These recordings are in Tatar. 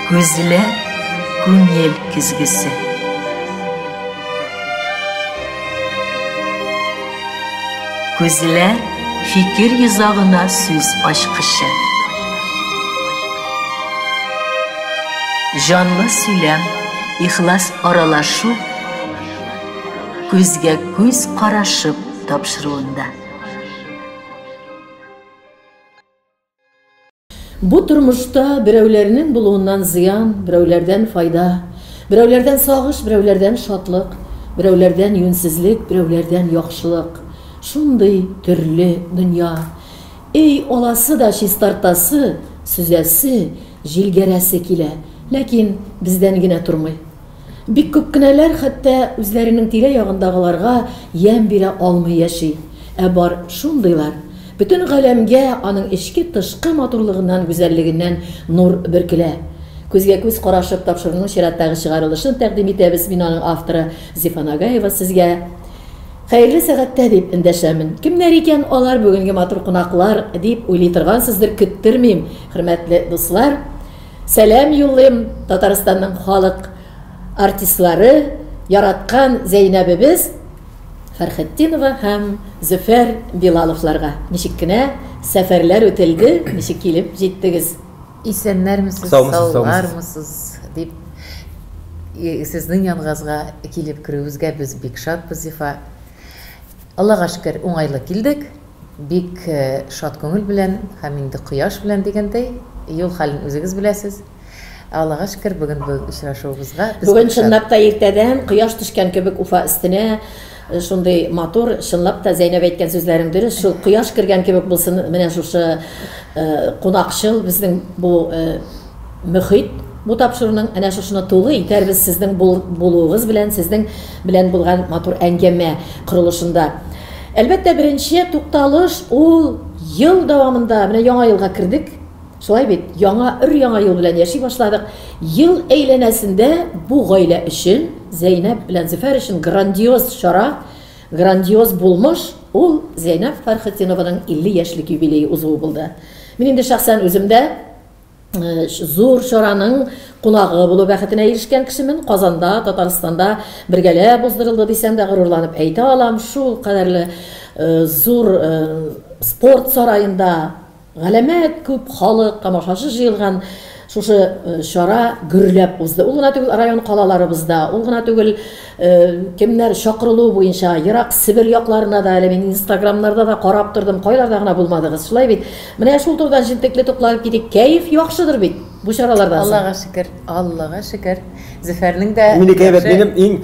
Күзләр күңел көзгесе. Күзләр фикер йозагына сүз ачкычы. Җанлы сөйләм, ихлас аралашу күзгә күз карашып тапшыруында. Бу тормышта берәүләрнең булуыннан зыян, берәүләрдән файда, берәүләрдән сагыш, берәүләрдән шатлык, берәүләрдән юньсезлек, берәүләрдән яхшылык. Шундый төрле дөнья. Өй аласы да чистартасы, сөзәсе, җилгәрәсе килә. Ләкин бездән генә тормый. Бик күп кенәләр хәтта үзләренең тирә-ягындагыларга ямь бирә алмый яши. Ә бар шундыйлар. Бөтен галәмгә аның эчке-тышкы матурлыгыннан, гүзәллегеннән нур бөркелә. Күзгә-күз карашып тапшыруның чираттагы чыгарылышын тәкъдим итәбез. Мин аның авторы Зифа Нагаева сезгә хәерле сәгатьтә дип эндәшәмен. Кемнәр икән алар бүгенге матур кунаклар дип уйлый торгансыздыр, көттермим, хөрмәтле дуслар. Сәлам юллыйм Татарстанның халык артистлары, яраткан Зәйнәбебез Фәрхетдинова һәм Зөфәр Билаловларга. Ничек кенә сәфәрләр үтелде, ничек килеп җиттегез? Исәннәрмесез, саулармысыз дип сезнең янгазга килеп керүебезгә без бик шатбыз, Зифа. Аллага шөкер, уңайлы килдек. Бик шат күңел белән һәм инде кояш белән дигәндәй, юл хәлен үзегез беләсез. Аллага шөкер, бүген бу очрашуыбызга без Бүген чынлап та иртәдән кояш төшкән кебек Уфа өстенә шундый матур, чынлап та Зәйнәб әйткән сүзләрең дөрес, шул кояш кергән кебек булсын менә шушы кунакчыл безнең бу мөхит бу тапшыруның әнә шушыны тулы итәрбез сезнең булуыгыз белән, сезнең белән булган матур әңгәмә корылышында. Әлбәттә, беренче тукталыш ул ел дәвамында, менә яңа елга кердек, шулай бит, яңа өр-яңа ел белән яши башладык. Ел әйләнәсендә бу гаилә өчен, Зәйнәб белән Зөфәр өчен грандиоз чара, грандиоз булмыш, ул Зәйнәб Фәрхетдинованың 50 яшьлек юбилее узуы булды. Мин инде шәхсән үзем дә зур чараның кунагы булу бәхетенә ирешкән кешемен. Казанда, Татарстанда бергәләп уздырылды дисәм дә горурланып әйтә алам. Шул кадәрле зур спорт сараенда галәмәт күп халык, тамашачы җыелган шушы чара гөрләп узды. Ул гына түгел район калаларыбызда, ул гына түгел кемнәр чакырылу буенча ерак Себер якларына да әле мин инстаграмнарда да карап тордым, кайларда гына булмадыгыз, шулай бит? Менә шул турыдан җентекле тукталып китик. Кәеф яхшыдыр бит бу чаралардан соң? Аллага шөкер, Аллага шөкер. Зөфәрнең дә Минеке әйбәт, минем иң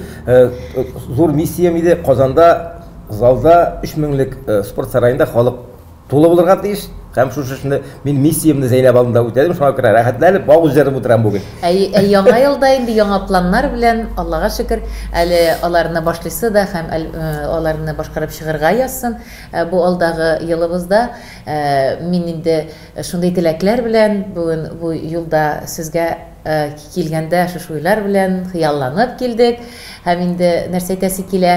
зур миссиям иде Казанда залда 3 меңлек спорт сараенда халык тулы булырга тиеш. Һәм шушы эшне мин миссиямне Зәйнәб алдында үтәдем, шуңа күрә рәхәтләнеп авыз җырып утырам бүген. Ә, ә яңа елда инде яңа планнар белән, Аллага шөкер, әле аларны башлыйсы да һәм аларны башкарып чыгарга язсын. Бу алдагы елыбызда мин инде шундый теләкләр белән бүген бу юлда сезгә килгәндә шушы уйлар белән хыялланып килдек. Һәм инде нәрсә әйтәсе килә,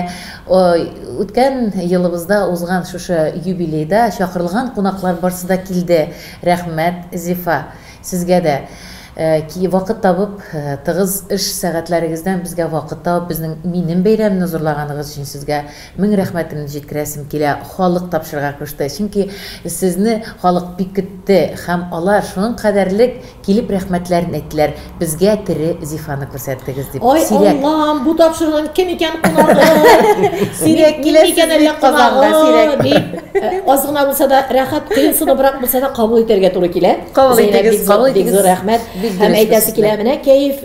үткән елыбызда узган шушы юбилейда чакырылган кунаклар барсы да килде. Рәхмәт, Зифа, сезгә дә. Вакыт табып, тыгыз эш сәгатьләрегездән безгә вакыт табып, безнең минем бәйрәмне зурлаганыгыз өчен сезгә мең рәхмәтемне җиткерәсем килә. Халык тапшырырга кушты. Чөнки сезне халык бик көтте һәм алар шуның кадәрлек Килеп рәхмәтләрен әйттеләр, безгә тере Зифаны күрсәттегез дип. Ай Сирәк. Аллам, бу тапшыруның кем икән кунагы? Сирәк Мин киләсез икән әллә бит Казанга, кунагы сирәк. дип, аз гына булса да рәхәт, кыенсыныбрак булса да кабул итәргә туры килә. Кабул Зәйнәб, итегез, бик зур, кабул бик итегез. зур рәхмәт. Бик Һәм дөрес әйтәсе килә, сүзләр. менә кәеф,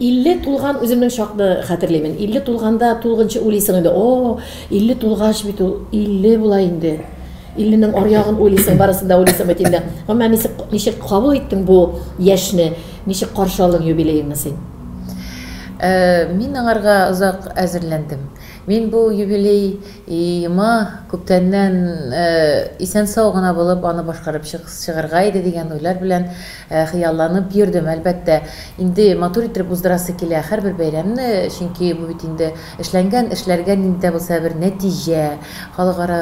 50 тулган үземнең чакны хәтерлимен. 50 тулганда тулгынчы уйлыйсың инде, о, 50 тулгач бит ул 50 була инде. Илленең аръягын уйлыйсың, барысын да уйлыйсың бит инде. Гомумән, ничек, ничек кабул иттең бу яшьне? Ничек каршы алдың юбилееңны син? Э, мин аңарга озак әзерләндем. Мин бу юбилеема күптәннән исән-сау гына булып, аны башкарып чыгарга иде дигән уйлар белән хыялланып йөрдем. Әлбәттә, инде матур иттереп уздырасы килә һәрбер бәйрәмне, чөнки бу бит инде эшләнгән эшләргә нинди дә булса бер нәтиҗә. Халыкара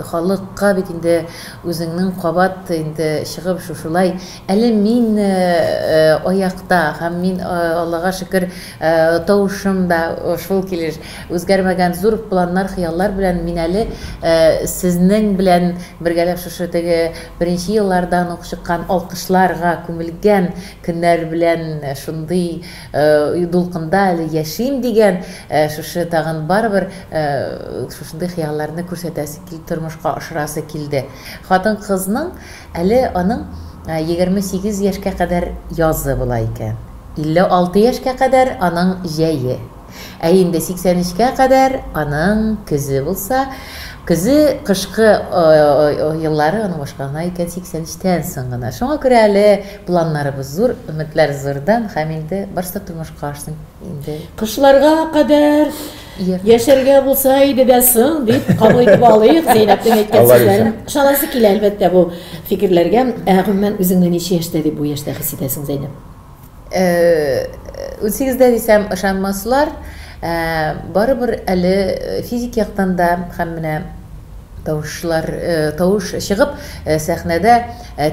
халыкка бит инде үзеңнең кабат инде чыгып шушылай әле мин аякта һәм мин, Аллага шөкер, Тавышым да шул килеш үзгәрмәгән. Зур планнар, хыяллар белән мин әле сезнең белән бергәләп шушы теге беренче еллардан ук чыккан алкышларга күмелгән көннәр белән шундый дулкында әле яшим дигән шушы тагын барыбер шушындый хыялларны күрсәтәсе килде, тормышка ашырасы килде. Хатын-кызның әле аның 28 яшькә кадәр язы була икән. 56 яшькә кадәр аның җәе. Ә инде 83 кә кадәр аның көзе булса, көзе кышкы еллары аның башка гына икән 83 тән соң гына. Шуңа күрә әле планнарыбыз зур, өметләр зурдан һәм инде барысы да тормышка ашсын инде. Кышларга кадәр яшәргә булса иде дә соң, дип кабул итеп алыйк Зәйнәпнең әйткән сүзләрен. Ышанасы килә, әлбәттә, бу фикерләргә. Ә гомумән үзеңне ничә яшьтә дип бу яшьтә хис итәсең, Зәйнәп? 18-дә дисәм, ышанмаслар. Барыбер әле физик яктан да һәм менә тавышлар, тавыш чыгып, сәхнәдә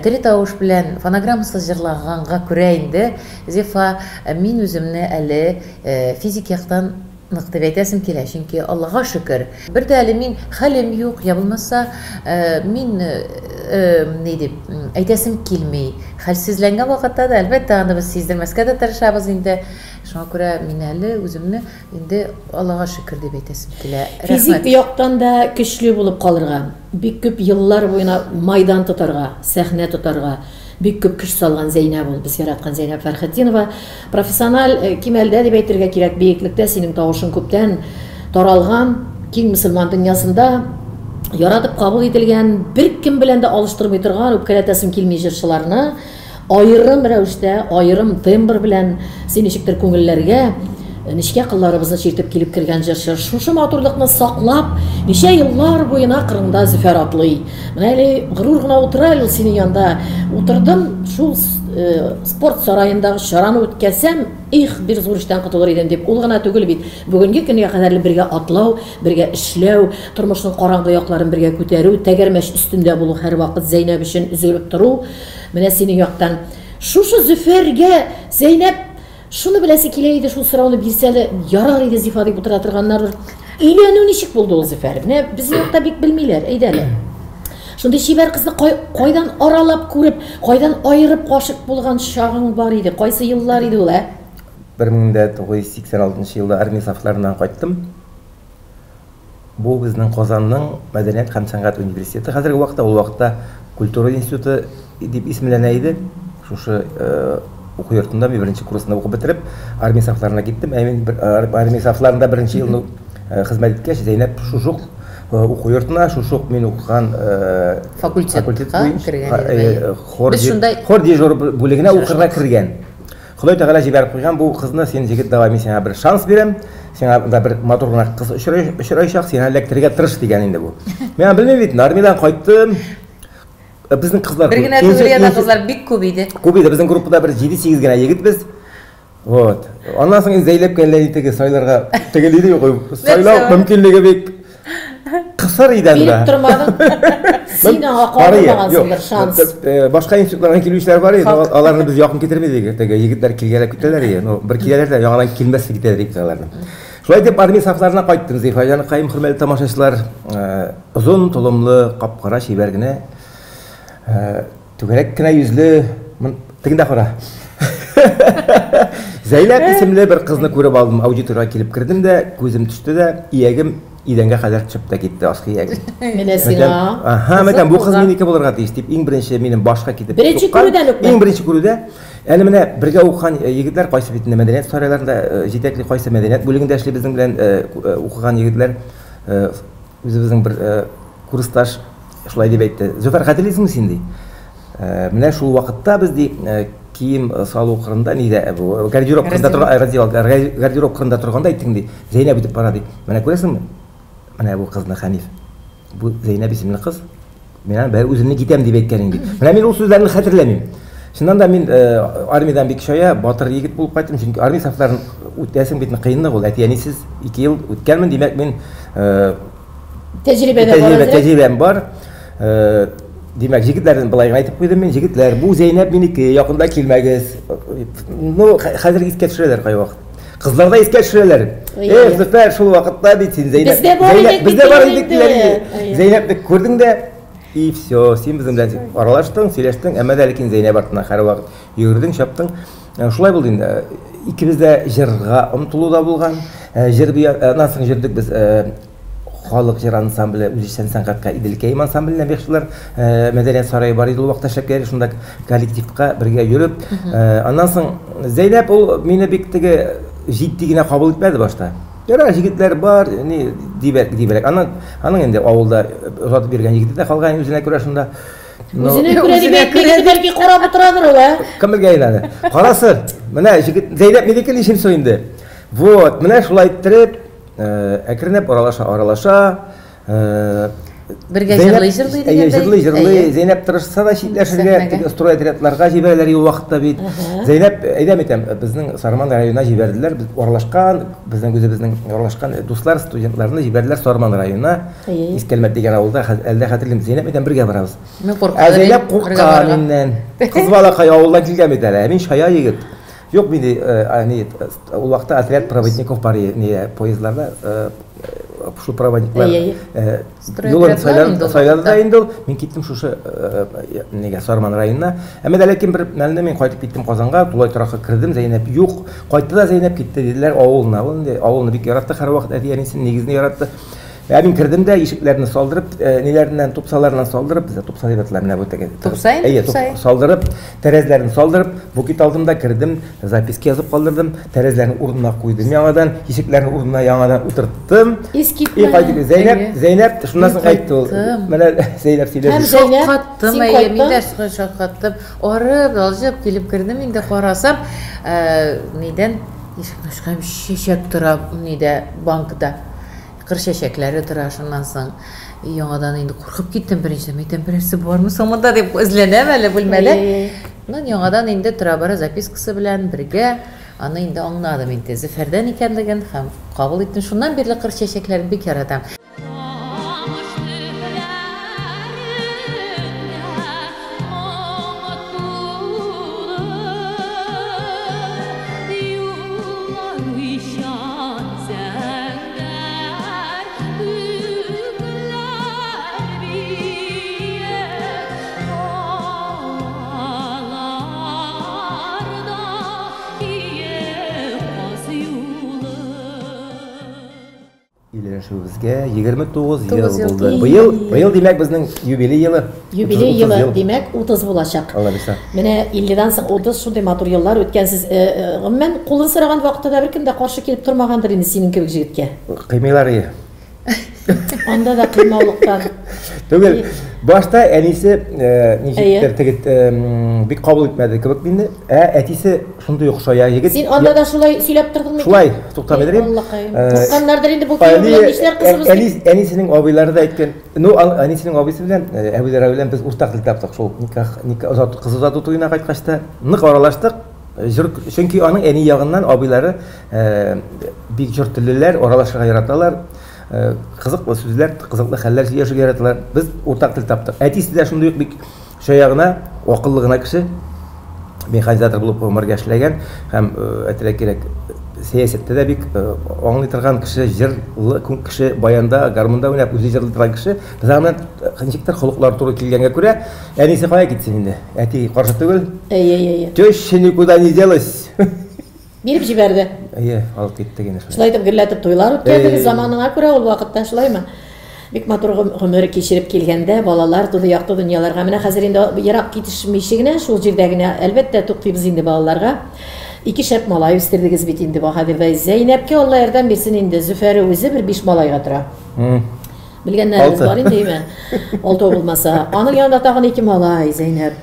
тере тавыш белән фонограммасыз җырлаганга күрә инде, Зифа, мин үземне әле физик яктан нык дип әйтәсем килә, чөнки Аллага шөкер, бер дә әле мин хәлем юк, я булмаса, мин ни дип әйтәсем килми. Хәлсезләнгән вакытта да, әлбәттә, аны без сиздермәскә дә тырышабыз инде. Шуңа күрә мин әле үземне инде Аллага шөкер дип әйтәсем килә. Физик яктан да көчле булып калырга, бик күп еллар буена майдан тотарга, сәхнә тотарга бик күп көч салган Зәйнәб ул, без яраткан Зәйнәб Фәрхетдинова. Профессиональ э, кимәлдә дип әйтергә кирәк, биеклектә синең тавышың күптән таралган, киң мөселман дөньясында яратып кабул ителгән, беркем белән дә алыштырмый торган, үпкәләтәсем килми җырчыларны, аерым рәвештә, аерым тембр белән син ничектер күңелләргә нечкә кылларыбызны чиртеп килеп кергән җырчы. Шушы матурлыкны саклап, ничә еллар буена кырыңда Зөфәр атлый. Менә әле горур гына утыра әле ул синең янда. Утырдым, шул спорт сараендагы чараны үткәрсәм, их, бер зур эштән котылыр идем дип. Ул гына түгел бит. Бүгенге көнгә кадәрле бергә атлау, бергә эшләү, тормышның караңгы якларын бергә күтәрү, тәгәрмәч өстендә булу һәрвакыт Зәйнәб өчен өзелеп тору. Менә синең яктан. Шушы Зөфәргә Зәйнәб шуны беләсе килә иде, шул сорауны бирсә дә ярар иде Зифа дип утыра торганнардыр. Өйләнү ничек булды ул Зөфәр? Менә безнең якта бик белмиләр, әйдә әле. Шундый чибәр кызны кайдан аралап күреп, кайдан аерып гашыйк булган чагың бар иде? Кайсы еллар иде ул, ә? 1986 елда армия сафларыннан кайттым. Бу безнең Казанның мәдәният һәм сәнгать университеты. Хәзерге вакытта, ул вакытта культура институты дип исемләнә иде. Шушы уку йортында мин беренче курсында укып бетереп, армия сафларына киттем. Ә мин армия сафларында беренче елны хезмәт иткәч, Зәйнәп шушы ук уку йортына, шушы ук мин укыган факультетка кергән. Хор дирижеры бүлегенә укырга кергән. Ходай Тәгалә җибәреп куйган бу кызны, син җегет, давай мин сиңа бер шанс бирәм, сиңа да бер матур гына кыз очраячак, син эләктерергә тырыш дигән инде бу. Мин аны белмим бит, армиядән кайттым. Безнең кызлар Бер генә түгел, янә кызлар бик күп иде. Күп иде, безнең группада бер 7-8 генә егет без. Вот. Аннан соң инде Зәйләпкә әллә ни теге сайларга теге диде юк, сайлау мөмкинлеге бик кысыр иде анда. Биреп тормадың. Син аңа калдырмагансыңдыр шанс. Башка институтлардан килүчеләр бар иде, аларны без якын китерми идек. Теге егетләр килгәләп китәләр иде. Ну, бер киләләр дә яңадан килмәс китәләр иде аларны. Шулай итеп армия сафларына кайттым, Зифа җаныкаем, хөрмәтле тамашачылар. Озын толымлы, кап-кара чибәр генә Түгәрәк кенә йөзле, тегендә кара. Зәйләп исемле бер кызны күреп алдым. Аудиториягә килеп кердем дә, күзем төште дә, иягем идәнгә кадәр төшеп тә китте, аскы иягем. Менә сиңа. Аһа, мәтәм, бу кыз минеке булырга тиеш дип, иң беренче минем башка китеп. Беренче күрүдән үкме? Иң беренче күрүдә. Әле менә бергә укыган егетләр, кайсы бит инде мәдәният сарайларында җитәкли, кайсы мәдәният бүлегендә эшли безнең белән укыган егетләр. Үзебезнең бер курсташ шулай дип әйтте. Зөфәр, хәтерлисеңме син, ди. Менә шул вакытта без ди кием салу кырында нидә бу гардероб кырында торган гардероб кырында торганда әйттең ди. Зәйнәп үтеп бара ди. Менә күрәсеңме? Менә бу кызны Хәниф. Бу Зәйнәп исемле кыз. Мин аны бәр үземне китәм дип әйткән инде. Менә мин ул сүзләрне хәтерләмим. Чыннан да мин армиядән бик чая, батыр егет булып кайттым, чөнки армия сафларын үтәсең бит кыенлык ул. Әти-әнисез 2 ел үткәнмен, димәк мин тәҗрибә дә бар. Тәҗрибәм бар. Димәк, җегетләрдән былай гына әйтеп куйдым мин, җегетләр, бу Зәйнәп минеке, якында килмәгез. Ну, хәзер искә төшерәләр кайвакыт. Кызлар да искә төшерәләр. Эх, Зөфәр, шул вакытта бит син Зәйнәп. Бездә бар идек. Бездә бар идек диләр. Зәйнәпне күрдең дә, и все, син безнең белән аралаштың, сөйләштең, әмма дә ләкин Зәйнәп артыннан һәрвакыт йөгердең, чаптың. Шулай булды инде. Икебез дә җырга омтылу да булган. Җыр бия, аннан соң җөрдек без халык җыр ансамбле, үзешчән сәнгатькә Иделкәем ансамбленә бихчылар мәдәният сарае бар иде ул вакытта эшләп килә, шунда коллективка бергә йөреп. Аннан соң Зәйнәп ул мине бик теге җитди генә кабул итмәде башта. Ярар, җегетләр бар, ни дибәк, дибрәк. Аннан аның инде авылда озатып йөргән егете дә калган үзенә күрә шунда. Үзенә күрә дип әйтмәгез, бәлки карап утырадыр ул, ә? Кем белгән аны? Карасын. Менә җегет Зәйнәп минеке ничем соң инде? Вот, менә шулай иттереп, әкренләп аралаша, аралаша. Бергә җырлый җырлый дигәндәй. Җырлый җырлый. Зәйнәп тырышса да читләшергә, теге стройотрядларга җибәрәләр ул вакытта бит. Зәйнәп, әйдәм әйтәм, безнең Сарман районына җибәрделәр. Без аралашкан, безнең үзебезнең аралашкан дуслар, студентларны җибәрделәр Сарман районына. Искәлмәт дигән авылда, әле дә хәтерлим. Зәйнәп әйтәм, бергә барабыз. Мин куркам. Ә Зәйнәп курка миннән. Кыз балакай авылдан килгән бит әле. Ә мин чая егет. Юк, мин ни, ул вакытта отряд проводников бар ни поездларда, шул проводниклар юлын сайлады да инде ул. Мин киттем шушы нигә Сарман районына. Әмма дә ләкин бер мәлне мин кайтып киттем Казанга, тулай торакка кердем, Зәйнәп юк. Кайтты да Зәйнәп китте диделәр авылына. Ул инде авылны бик яратты, һәрвакыт әти-әнисен, нигезне яратты. Ә мин кердем дә ишекләрне салдырып, ниләреннән, тупсаларыннан салдырып, бездә тупса дип атала менә бу теге. Тупса инде, тупса. Салдырып, тәрәзләрен салдырып, букет алдым да кердем, записка язып калдырдым, тәрәзләрне урынына куйдым яңадан, ишекләрне урынына яңадан утырттым. Искитмә. И кайтып, Зәйнәп, Зәйнәп шуннан соң әйтте ул. Менә Зәйнәп сөйләде. Шаккаттым, әйе, мин дә шаккаттым. Арып, алҗып килеп кердем инде, карасам, нидән ишекне ачкан чәчәк тора, нидә, банкта. Кыр чәчәкләре тора, шуннан соң яңадан инде куркып киттем беренчедән. Әйтәм, берәрсе бармы соң монда дип эзләнәм әле бүлмәдә. Шуннан яңадан инде тора-бара запискасы белән бергә аны инде аңладым инде Зөфәрдән икәнлеген һәм кабул иттем. Шуннан бирле кыр чәчәкләрен бик яратам. Өйләнешүебезгә 29 ел булды. Быел, быел димәк безнең юбилей елы. Юбилей елы, димәк 30 булачак. Алла бирсә. Менә 50-дән соң 30 шундый матур еллар үткәнсез. Гомумән, кулын сораган вакытта да беркем дә каршы килеп тормагандыр инде синең кебек җегеткә. Кыймыйлар ие. Анда да кыймаулыктан. Түгел. Башта әнисе ничектер теге бик кабул итмәде кебек мине. Ә әтисе шундый ук чая егет. Син анда да шулай сөйләп тордыңмы? Шулай, туктап бетерим. Куркканнардыр инде бу кияү белән нишләр кызыбыз дип. Әнисенең абыйлары да әйткән. Ну, әнисенең абыйсы белән, әбиләре белән без уртак тел таптык шул никах, никах озату, кыз озату туена кайткач та нык аралаштык. Җыр, чөнки аның әни ягыннан абыйлары бик җор теллеләр, аралашырга яраталар. Кызыклы сүзләр, кызыклы хәлләр сөйләшергә яраталар. Без уртак тел таптык. Әтисе дә шундый ук бик чая гына, акыллы гына кеше. Механизатор булып гомергә эшләгән һәм әйтергә кирәк, сәясәттә дә бик аңлый торган кеше, җырлы кеше, баянда, гармунда уйнап үзе җырлый торган кеше. Без аның белән ничектер холыклар туры килгәнгә күрә, әнисе кая китсен инде? Әти каршы түгел. Әйе, әйе, әйе. Теща никуда не делась. Биреп җибәрде. Әйе, алып киттек инде шулай. Шулай итеп гөрләтеп туйлар үткәрдегез заманына күрә ул вакытта, шулаймы? Бик матур гомер кичереп килгәндә балалар туды якты дөньяларга. Менә хәзер инде ерак китешмичә генә шул җирдә генә әлбәттә туктыйбыз инде балаларга. Ике шәп малай үстердегез бит инде баһадирдай. Зәйнәпкә Алла ярдәм бирсен инде. Зөфәре үзе бер биш малайга тора. Белгәннәрегез бар инде, әйме? Алтау булмаса. Аның янында тагын ике малай, Зәйнәп.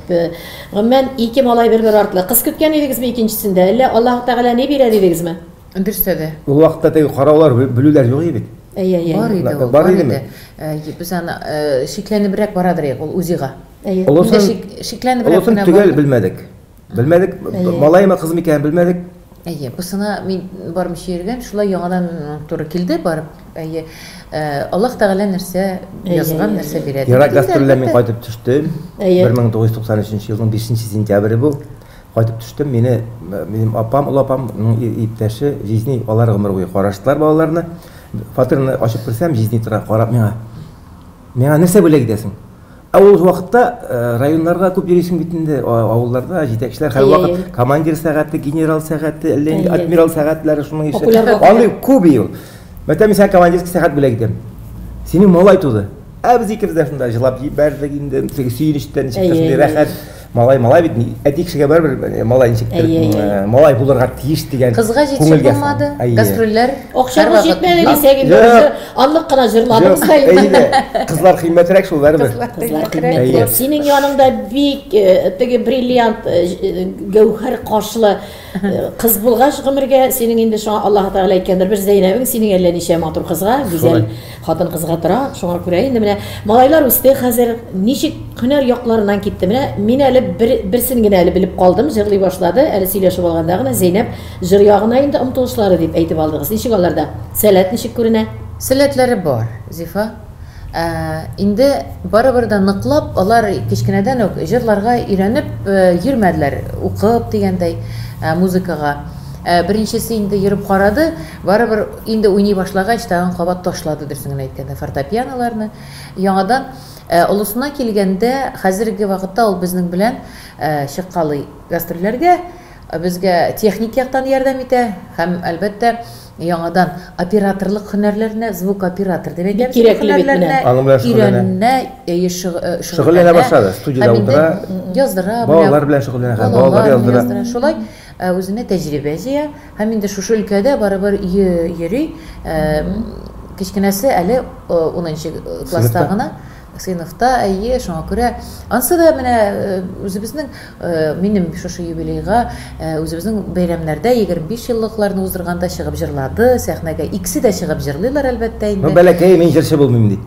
Гомумән, ике малай бер-бер артлы. Кыз көткән идегезме икенчесендә? Әллә Аллаһ Тәгалә ни бирә дидегезме? Дөрестә дә. Ул вакытта теге караулар, белүләр юк иде бит. Әйе, әйе. Бар иде ул, бар иде. Без аны шикләнебрәк барадыр идек ул УЗИга. Әйе. Олысын, шикләнебрәк олысын төгәл белмәдек. Белмәдек, малаймы, кызмы икәнен белмәдек. Әйе, бусына мин бармыйча йөргән, шулай яңадан туры килде барып. Әйе, Аллаһ Тәгалә нәрсә язган, нәрсә бирә. Ерак гастрольдән мин кайтып төштем. 1993 елның 5 сентябре бу. Кайтып төштем, мине минем апам, олы апамның иптәше, җизни, алар гомер буе караштылар балаларны. Фатирны ачып керсәм, җизни тора, карап миңа. Миңа нәрсә бүләк итәсең? Ә ул вакытта районнарга күп йөрисең бит инде, авылларда җитәкчеләр һәрвакыт командир сәгате, генерал сәгате, әллә инде адмирал сәгатьләре шуның ише. Андый күп ул. Мәтә мин сиңа командирский сәгать бүләк итәм. Синең малай туды. Ә без икебез дә шунда җылап җибәрдек инде, теге сөенечтән ничектер шундый рәхәт. Малай, малай бит, әти кешегә барыбер малай ничектер, малай булырга тиеш дигән. Кызга җитешеп булмады, гастрольләр. Акчагыз җитмәде дисәк инде, анлык кына җырладыгыз да инде. Кызлар кыйммәтрәк шул барыбер. Кызлар кыйммәтрәк. Синең яныңда бик теге бриллиант, гәүһәр кашлы кыз булгач гомергә, синең инде шуңа Аллаһы Тәгалә әйткәндер, бер Зәйнәбең синең әллә ничә матур кызга, гүзәл хатын кызга тора. Шуңа күрә инде менә малайлар үсте хәзер, ничек һөнәр якларыннан китте. Менә мин әле бер, берсен генә әле белеп калдым, җырлый башлады. Әле сөйләшеп алганда гына Зәйнәп җыр ягына инде омтылышлары дип әйтеп алдыгыз. Ничек аларда? Сәләт ничек күренә? Сәләтләре бар, Зифа. Ә, инде барыбер дә ныклап алар кечкенәдән үк җырларга өйрәнеп йөрмәделәр, укып дигәндәй, музыкага. Беренчесе инде йөреп карады, барыбер инде уйный башлагач, тагын кабат ташлады, дөресен генә әйткәндә, фортепианоларны. Яңадан олысына килгәндә, хәзерге вакытта ул безнең белән чыккалый гастрольләргә, безгә техник яктан ярдәм итә һәм, әлбәттә, яңадан операторлык һөнәрләренә, звукооператор дип әйтәбез, һөнәрләренә өйрәнә, шөгыльләнә башлады, студиядә утыра, яздыра, балалар белән шөгыльләнә, һәм балалар яздыра. Шулай үзенә тәҗрибә җыя һәм инде шушы өлкәдә барыбер йөри. Кечкенәсе әле 10 класста гына. Сыйныфта, әйе, шуңа күрә ансы да менә үзебезнең минем шушы юбилейга үзебезнең бәйрәмнәрдә 25 еллыкларны уздырганда чыгып җырлады, сәхнәгә икесе дә чыгып җырлыйлар, әлбәттә инде. Ну, бәләкәй, мин җырчы булмыйм ди.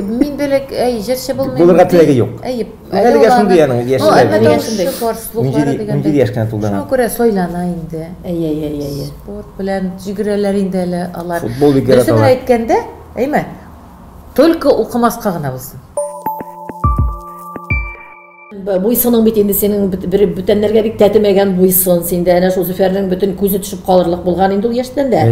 Мин бәләкәй, җырчы булмыйм. Булырга теләге юк. Әйе. Әлегә шундый аның яше. Әмма тавышы бар, слухлары дигәндәй. 17 яшь кенә тулды. Шуңа күрә сайлана инде. Әйе, әйе, әйе. Спорт белән йөгерәләр инде әле алар. Футбол бик яраталар. Дөресен әйткәндә, әйме? Только укымаска гына булсын. Буйсының бит инде синең бер бүтәннәргә бик тәтемәгән буйсын. Синдә әнә шул Зөфәрнең бөтен күзе төшеп калырлык булган инде ул яшьтән дә.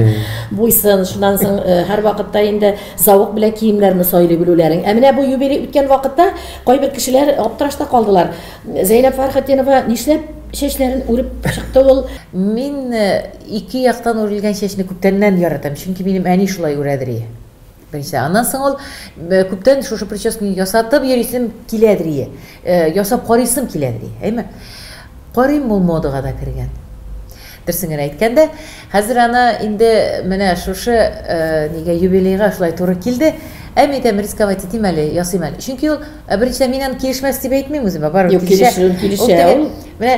Буйсын, шуннан соң һәрвакытта инде завык белән киемнәрне сайлый белүләрең. Ә менә бу юбилей үткән вакытта кайбер кешеләр аптырашта калдылар. Зәйнәп Фәрхетдинова нишләп чәчләрен үреп чыкты ул? Мин ике яктан үрелгән чәчне күптәннән яратам, чөнки минем әни шулай үрәдер ие. Беренче. Аннан соң ул күптән шушы прическаны ясатып йөрисем киләдер ие. Ясап карыйсым киләдер ие. Әйме? Карыйм, ул модага да кергән. Дөресен генә әйткәндә, хәзер аны инде менә шушы нигә юбилейга шулай туры килде. Ә мин әйтәм, рисковать итим әле, ясыйм әле. Чөнки ул беренчедән мин аны килешмәс дип әйтмим үземә, барыбер килешә. Юк, килешә ул. Менә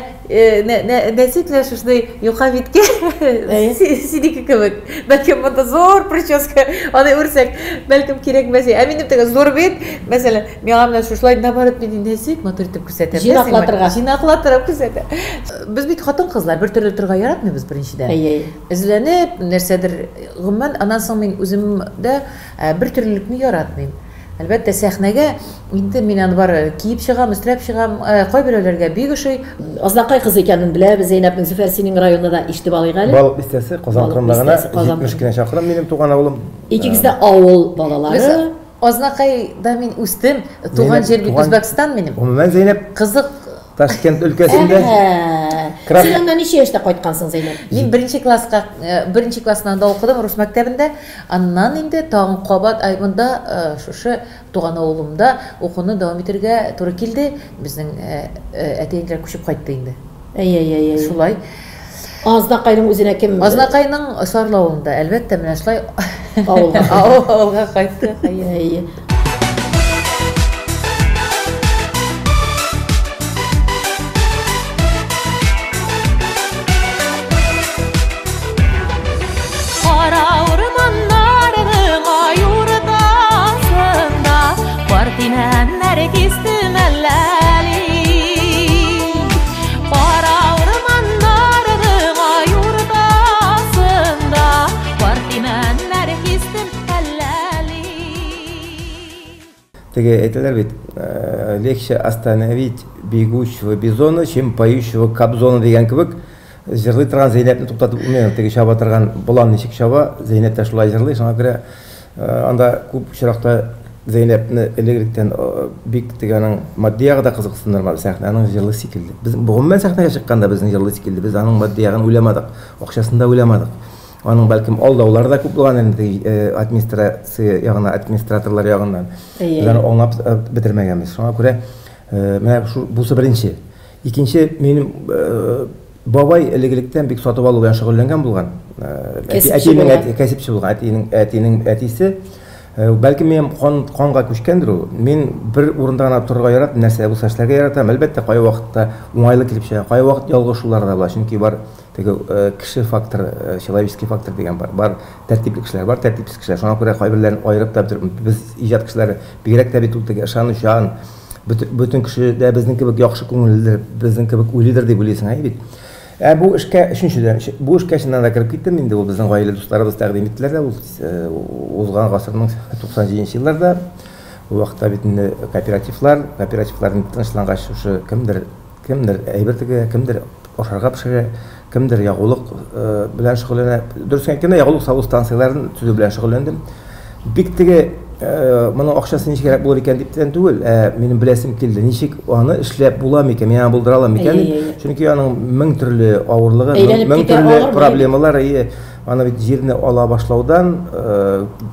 нәзек менә шушындый юка биткә синеке кебек. Бәлкем монда зур прическа, аны үрсәк, бәлкем кирәкмәс. Ә минем теге зур бит, мәсәлән, миңа менә шушылай наоборот мине нәзек матур итеп күрсәтә. Җыйнаклатырга. Җыйнаклатырып күрсәтә. Без бит хатын-кызлар бер төрле торырга яратмыйбыз беренчедән. Эзләнеп, нәрсәдер, гомумән, аннан соң мин үзем дә бер төрлелекне яратмыйм. Әлбәттә, сәхнәгә инде мин аны бары киеп чыгам, өстерәп чыгам. Кайберәүләргә бик ошый. Азнакай кызы икәнен беләбез, Зәйнәпнең. Зөфәр, синең районны да ишетеп алыйк әле. Балык бистәсе, Казан кырында гына, 70 кенә чакрым минем туган авылым. Икегез дә авыл балалары. Без Азнакайда мин үстем. Туган җир бит Үзбәкстан минем. Гомумән, Зәйнәп. Кызык. Ташкент өлкәсендә. Син аннан ничә яшьтә кайткансың, Зәйнәп? Мин беренче класска, беренче класстан анда укыдым, рус мәктәбендә. Аннан инде тагын кабат монда шушы туган авылымда укуны дәвам итәргә туры килде. Безнең әти-әниләр күчеп кайтты инде. Әй, әй, әй, әй. Шулай. Азнакайның үзенә кем? Азнакайның Сарлы авылында, әлбәттә, менә шулай авылга авылга кайттык. Әйе. Теге әйтәләр бит, легче остановить бегущего бизона, чем поющего Кобзона дигән кебек, җырлый торган Зәйнәпне туктатып булмый. Теге чаба торган болан ничек чаба, Зәйнәп тә шулай җырлый. Шуңа күрә анда күп очракта Зәйнәпне элек-электән бик теге аның матди ягы да кызыксындырмады. Сәхнә аның җырлыйсы килде. Без гомумән сәхнәгә чыкканда безнең җырлыйсы килде. Без аның матди ягын уйламадык, акчасын да уйламадык. Аның бәлкем алдаулары да күп булган инде администрация ягына, администраторлар ягыннан. Без аны аңлап бетермәгәнбез. Шуңа күрә менә шу бусы беренче. Икенче, минем бабай элек-электән бик сатып алу белән шөгыльләнгән булган. Әтинең әти кәсепче булган, әтинең әтинең әтисе. Бәлки минем кан канга күчкәндер ул. Мин бер урында гына торырга яратмыйм, нәрсә булса эшләргә яратам. Әлбәттә, кайвакытта уңайлы килеп чыга, кайвакыт ялгышулар да була. Чөнки бар теге кеше факторы, человеческий фактор дигән бар. Бар тәртипле кешеләр, бар тәртипсез кешеләр. Шуңа күрә кайберләрен аерып та бетереп, без иҗат кешеләре бигрәк тә бит ул теге ышанучан, бөтен кеше дә безнең кебек яхшы күңелледер, безнең кебек уйлыйдыр дип уйлыйсың, әйе бит. Ә бу эшкә өченчедән, бу эшкә чыннан да кереп киттем инде, ул безнең гаилә дусларыбыз тәкъдим иттеләр дә, ул узган гасырның 97 елларда. Ул вакытта бит инде кооперативлар, кооперативлар тынычлангач, шушы кемдер кемдер әйбер тегә, кемдер ашарга пешерә, кемдер ягулык белән шөгыльләнә. Дөресен әйткәндә, ягулык салу станцияләрен төзү белән шөгыльләндем. Бик теге моның акчасы ничегрәк булыр икән диптән түгел, ә минем беләсем килде, ничек аны эшләп була микән, мин аны булдыра алам микән дип. Чөнки аның мең төрле авырлыгы, мең төрле проблемалар, аны бит җирне ала башлаудан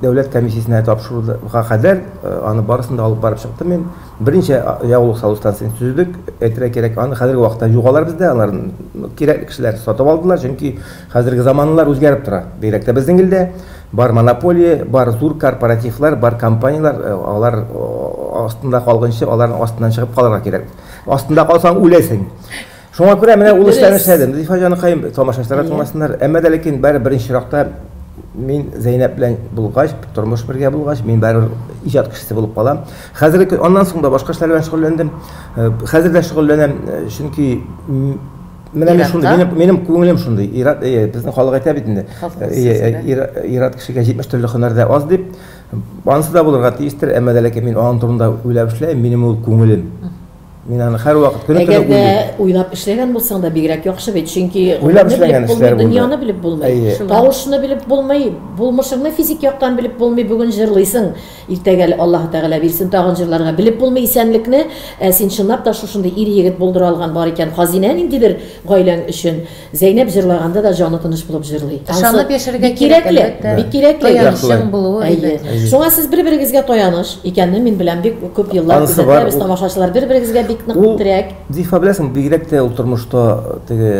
дәүләт комиссиясенә тапшыруга кадәр аны барысын да алып барып чыктым мин. Берничә ягулык салу станциясен төзедек. Әйтергә кирәк, аны хәзерге вакытта юк алар бездә, аларны кирәкле кешеләр сатып алдылар, чөнки хәзерге заманалар үзгәреп тора. Бигрәк тә безнең илдә бар монополия, бар зур корпоративлар, бар компанияләр, алар астында калганчы, аларның астыннан чыгып калырга кирәк. Астында калсаң үләсең. Шуңа күрә менә ул эшләрне эшләдем. Зифа җаныкаем, тамашачылар тыңласыннар. Әмма дә ләкин бәре беренче чиракта мин Зәйнәп белән булгач, тормыш бергә булгач, мин барыбер иҗат кешесе булып калам. Хәзер аннан соң да башка эшләр белән шөгыльләндем. Хәзер дә шөгыльләнәм, чөнки менә мин шундый, минем, минем күңелем шундый. Ират, безнең халык әйтә бит инде. Ират кешегә 70 төрле һөнәр дә аз дип. Анысы да булырга тиештер, әмма дә ләкин мин аның турында уйлап эшләйм, минем ул күңелем. Мин аны һәрвакыт көне төне уйлыйм. Әгәр дә уйлап эшләгән булсаң да бигрәк яхшы бит, чөнки уйлап эшләгән эшләр булды. Дөньяны белеп булмый. Тавышны белеп булмый, булмышыңны физик яктан белеп булмый. Бүген җырлыйсың, иртәгә әле Аллаһы Тәгалә бирсен тагын җырларга. Белеп булмый исәнлекне. Ә син чынлап та шушындый ир-егет булдыра алган бар икән. Хазинә ниндидер гаиләң өчен. Зәйнәп җырлаганда да җаны тыныч булып җырлый. Ышанып яшәргә кирәк, әлбәттә. Бик кирәкле. Таянычың булуы әйбәт. Шуңа сез бер-берегезгә таяныч икәнне мин беләм, бик күп еллар күзәтәбез, тамашачылар бер-берегезгә бик нык терәк. Зифа, беләсең, бигрәк тә ул тормышта теге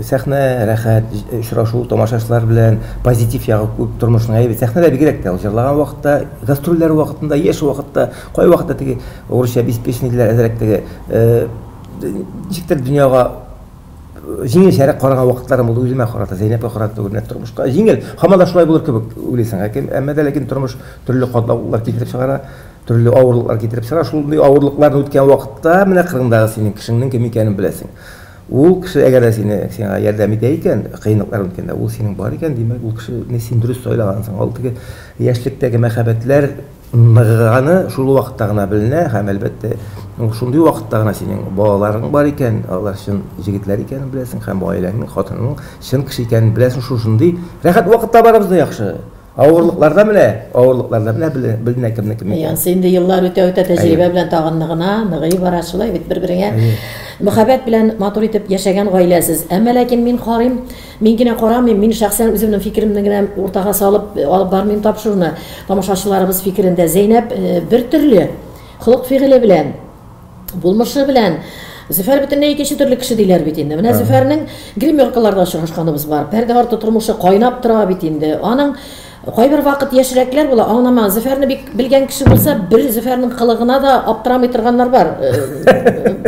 сәхнә рәхәт, очрашу тамашачылар белән позитив ягы күп тормышның әйбәт. Сәхнәдә бигрәк тә ул җырлаган вакытта, гастрольләр вакытында, яшь вакытта, кайвакытта теге урысча беспечный диләр, әзрәк теге ничектер дөньяга җиңелчәрәк караган вакытларым булды үземә карата, Зәйнәпкә карата түгел, менә тормышка җиңел, һаман да шулай булыр кебек уйлыйсың. Ләкин, әмма дә ләкин тормыш төрле катлаулылар китереп чыгара, төрле авырлыклар китереп чыгара. Шундый авырлыкларны үткән вакытта менә кырыңдагы синең кешеңнең кем икәнен беләсең. Ул кеше әгәр дә сине сиңа ярдәм итә икән, кыенлыклар үткәндә, ул синең бар икән, димәк, ул кешене син дөрес сайлагансың. Ул теге яшьлектәге мәхәббәтләр Ныгыганы шул вакытта гына беленә һәм, әлбәттә, ул шундый вакытта гына синең балаларың бар икән, алар чын җегетләр икәнен беләсең һәм гаиләңнең, хатыныңның чын кеше икәнен беләсең. Шушындый рәхәт вакытта барыбыз да яхшы. Авырлыкларда менә, авырлыкларда менә беленә кемнең кем икән. Янсы инде еллар үтә-үтә тәҗрибә белән тагын ныгына, ныгый бара, шулай бит, бер-береңә мәхәббәт белән матур итеп яшәгән гаиләсез. Әмма ләкин мин карыйм, Мин генә карамыйм, мин шәхсән үземнең фикеремне генә уртага салып алып бармыйм тапшыруны. Тамашачыларыбыз фикерендә Зәйнәп бер төрле, холык-фигыле белән, булмышы белән. Зөфәр бөтенләй икенче төрле кеше диләр бит инде. Менә Зөфәрнең гримеркаларда очрашканыбыз бар. Пәрдә арты тормышы кайнап тора бит инде. Аның Кайбер вакыт яшьрәкләр була, аңламаган. Зөфәрне бик белгән кеше булса, бер Зөфәрнең кылыгына да аптырамый торганнар бар.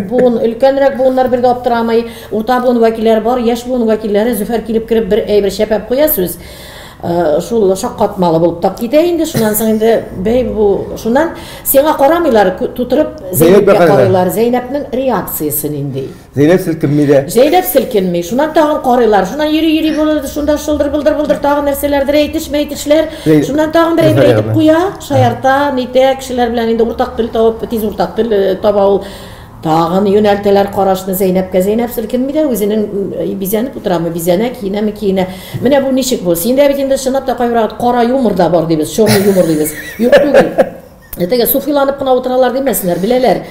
Буын, өлкәнрәк буыннар бер дә аптырамый. Урта буын вәкилләре бар, яшь буын вәкилләре Зөфәр килеп кереп бер әйбер чәпәп куя сүз. Шул шаккатмалы булып та китә инде. Шуннан соң инде бәй бу шуннан сиңа карамыйлар, тутырып Зәйнәпкә карыйлар. Зәйнәпнең реакциясе нинди? Зәйнәп селкенми дә. Зәйнәп селкенми. Шуннан тагын карыйлар. Шуннан йөри-йөри булыр, шунда шылдыр былдыр былдыр тагын нәрсәләрдер әйтешмә әйтешләр. Шуннан тагын бер әйбер әйтеп куя, шаярта, нитә, кешеләр белән инде уртак тел табып, тиз уртак тел таба ул. Тагын юнәлтәләр карашны Зәйнәпкә. Зәйнәп селкенми дә, үзенең бизәнеп утырамы, бизәнә, киенәме, киенә. Менә бу ничек бу? Синдә бит инде чынлап та кайбер вакыт кара юмор да бар дибез, черный юмор дибез. Юк түгел. Теге суфиланып кына утыралар димәсеннәр, беләләр.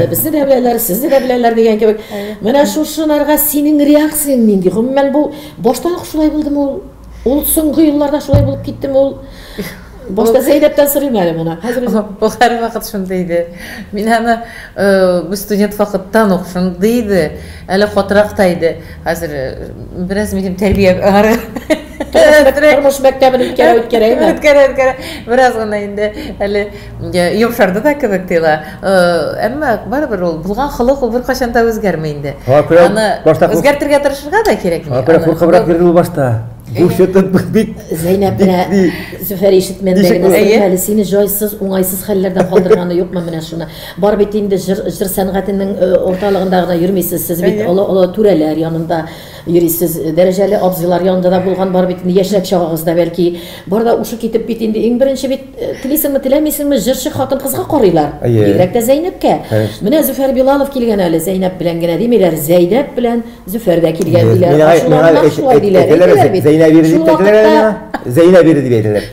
Безне дә беләләр, сезне дә беләләр дигән кебек. Менә шушыларга синең реакцияң нинди? Гомумән бу баштан ук шулай булдымы ул? Ул соңгы елларда шулай булып киттеме ул? Башта Зәйнәптән сорыйм әле моны. Хәзер ул һәрвакыт шундый иде. Мин аны без студент вакыттан ук шундый иде. Әле катырак та иде. Хәзер бераз минем тәрбия Тормыш мәктәбен үткәрә үткәрә инде. Үткәрә үткәрә. Бераз гына инде әле йомшарды да кебек тоела. Әмма барыбер ул булган холык ул беркайчан да үзгәрми инде. Аны үзгәртергә тырышырга да кирәкми. Шуңа күрә куркыбрак йөрде ул башта. Бу что-то бик Зәйнәп менә Зөфәр ишетмәндә генә сорыйм әле, сине җайсыз, уңайсыз хәлләрдән калдырганы юкмы менә шуны? Бар бит инде җыр, җыр сәнгатенең урталыгында гына йөрмисез, сез бит олы-олы түрәләр янында йөрисез, дәрәҗәле абзыйлар янында да булган бар бит инде, яшьрәк чагыгызда бәлки. Бар да ушы китеп бит инде иң беренче бит телисеңме, теләмисеңме, җырчы хатын-кызга карыйлар. Бигрәк тә Зәйнәпкә. Менә Зөфәр Билалов килгән әле, Зәйнәп белән генә димиләр, Зәйнәп белән Зөфәр дә килгән диләр. Ачуланмак шулай диләр. Әйтәләр бит. Зәйнәб ире дип әйтәләр әле миңа. Зәйнәб ире дип әйтәләр.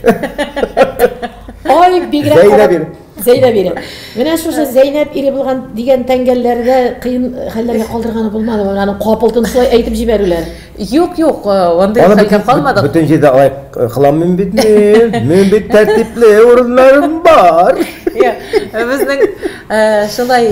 Ай, бигрәк Зәйнәб ире. Зәйнәб ире. Менә шушы Зәйнәб ире булган дигән тәңгәлләрдә кыен хәлләргә калдырганы булмадымы? Менә аның капылтын шулай әйтеп җибәрүләр. Юк, юк, андый хәлгә калмадык. Бөтен җирдә алай кыланмыйм бит мин. Мин бит тәртипле урыннарым бар. Безнең шулай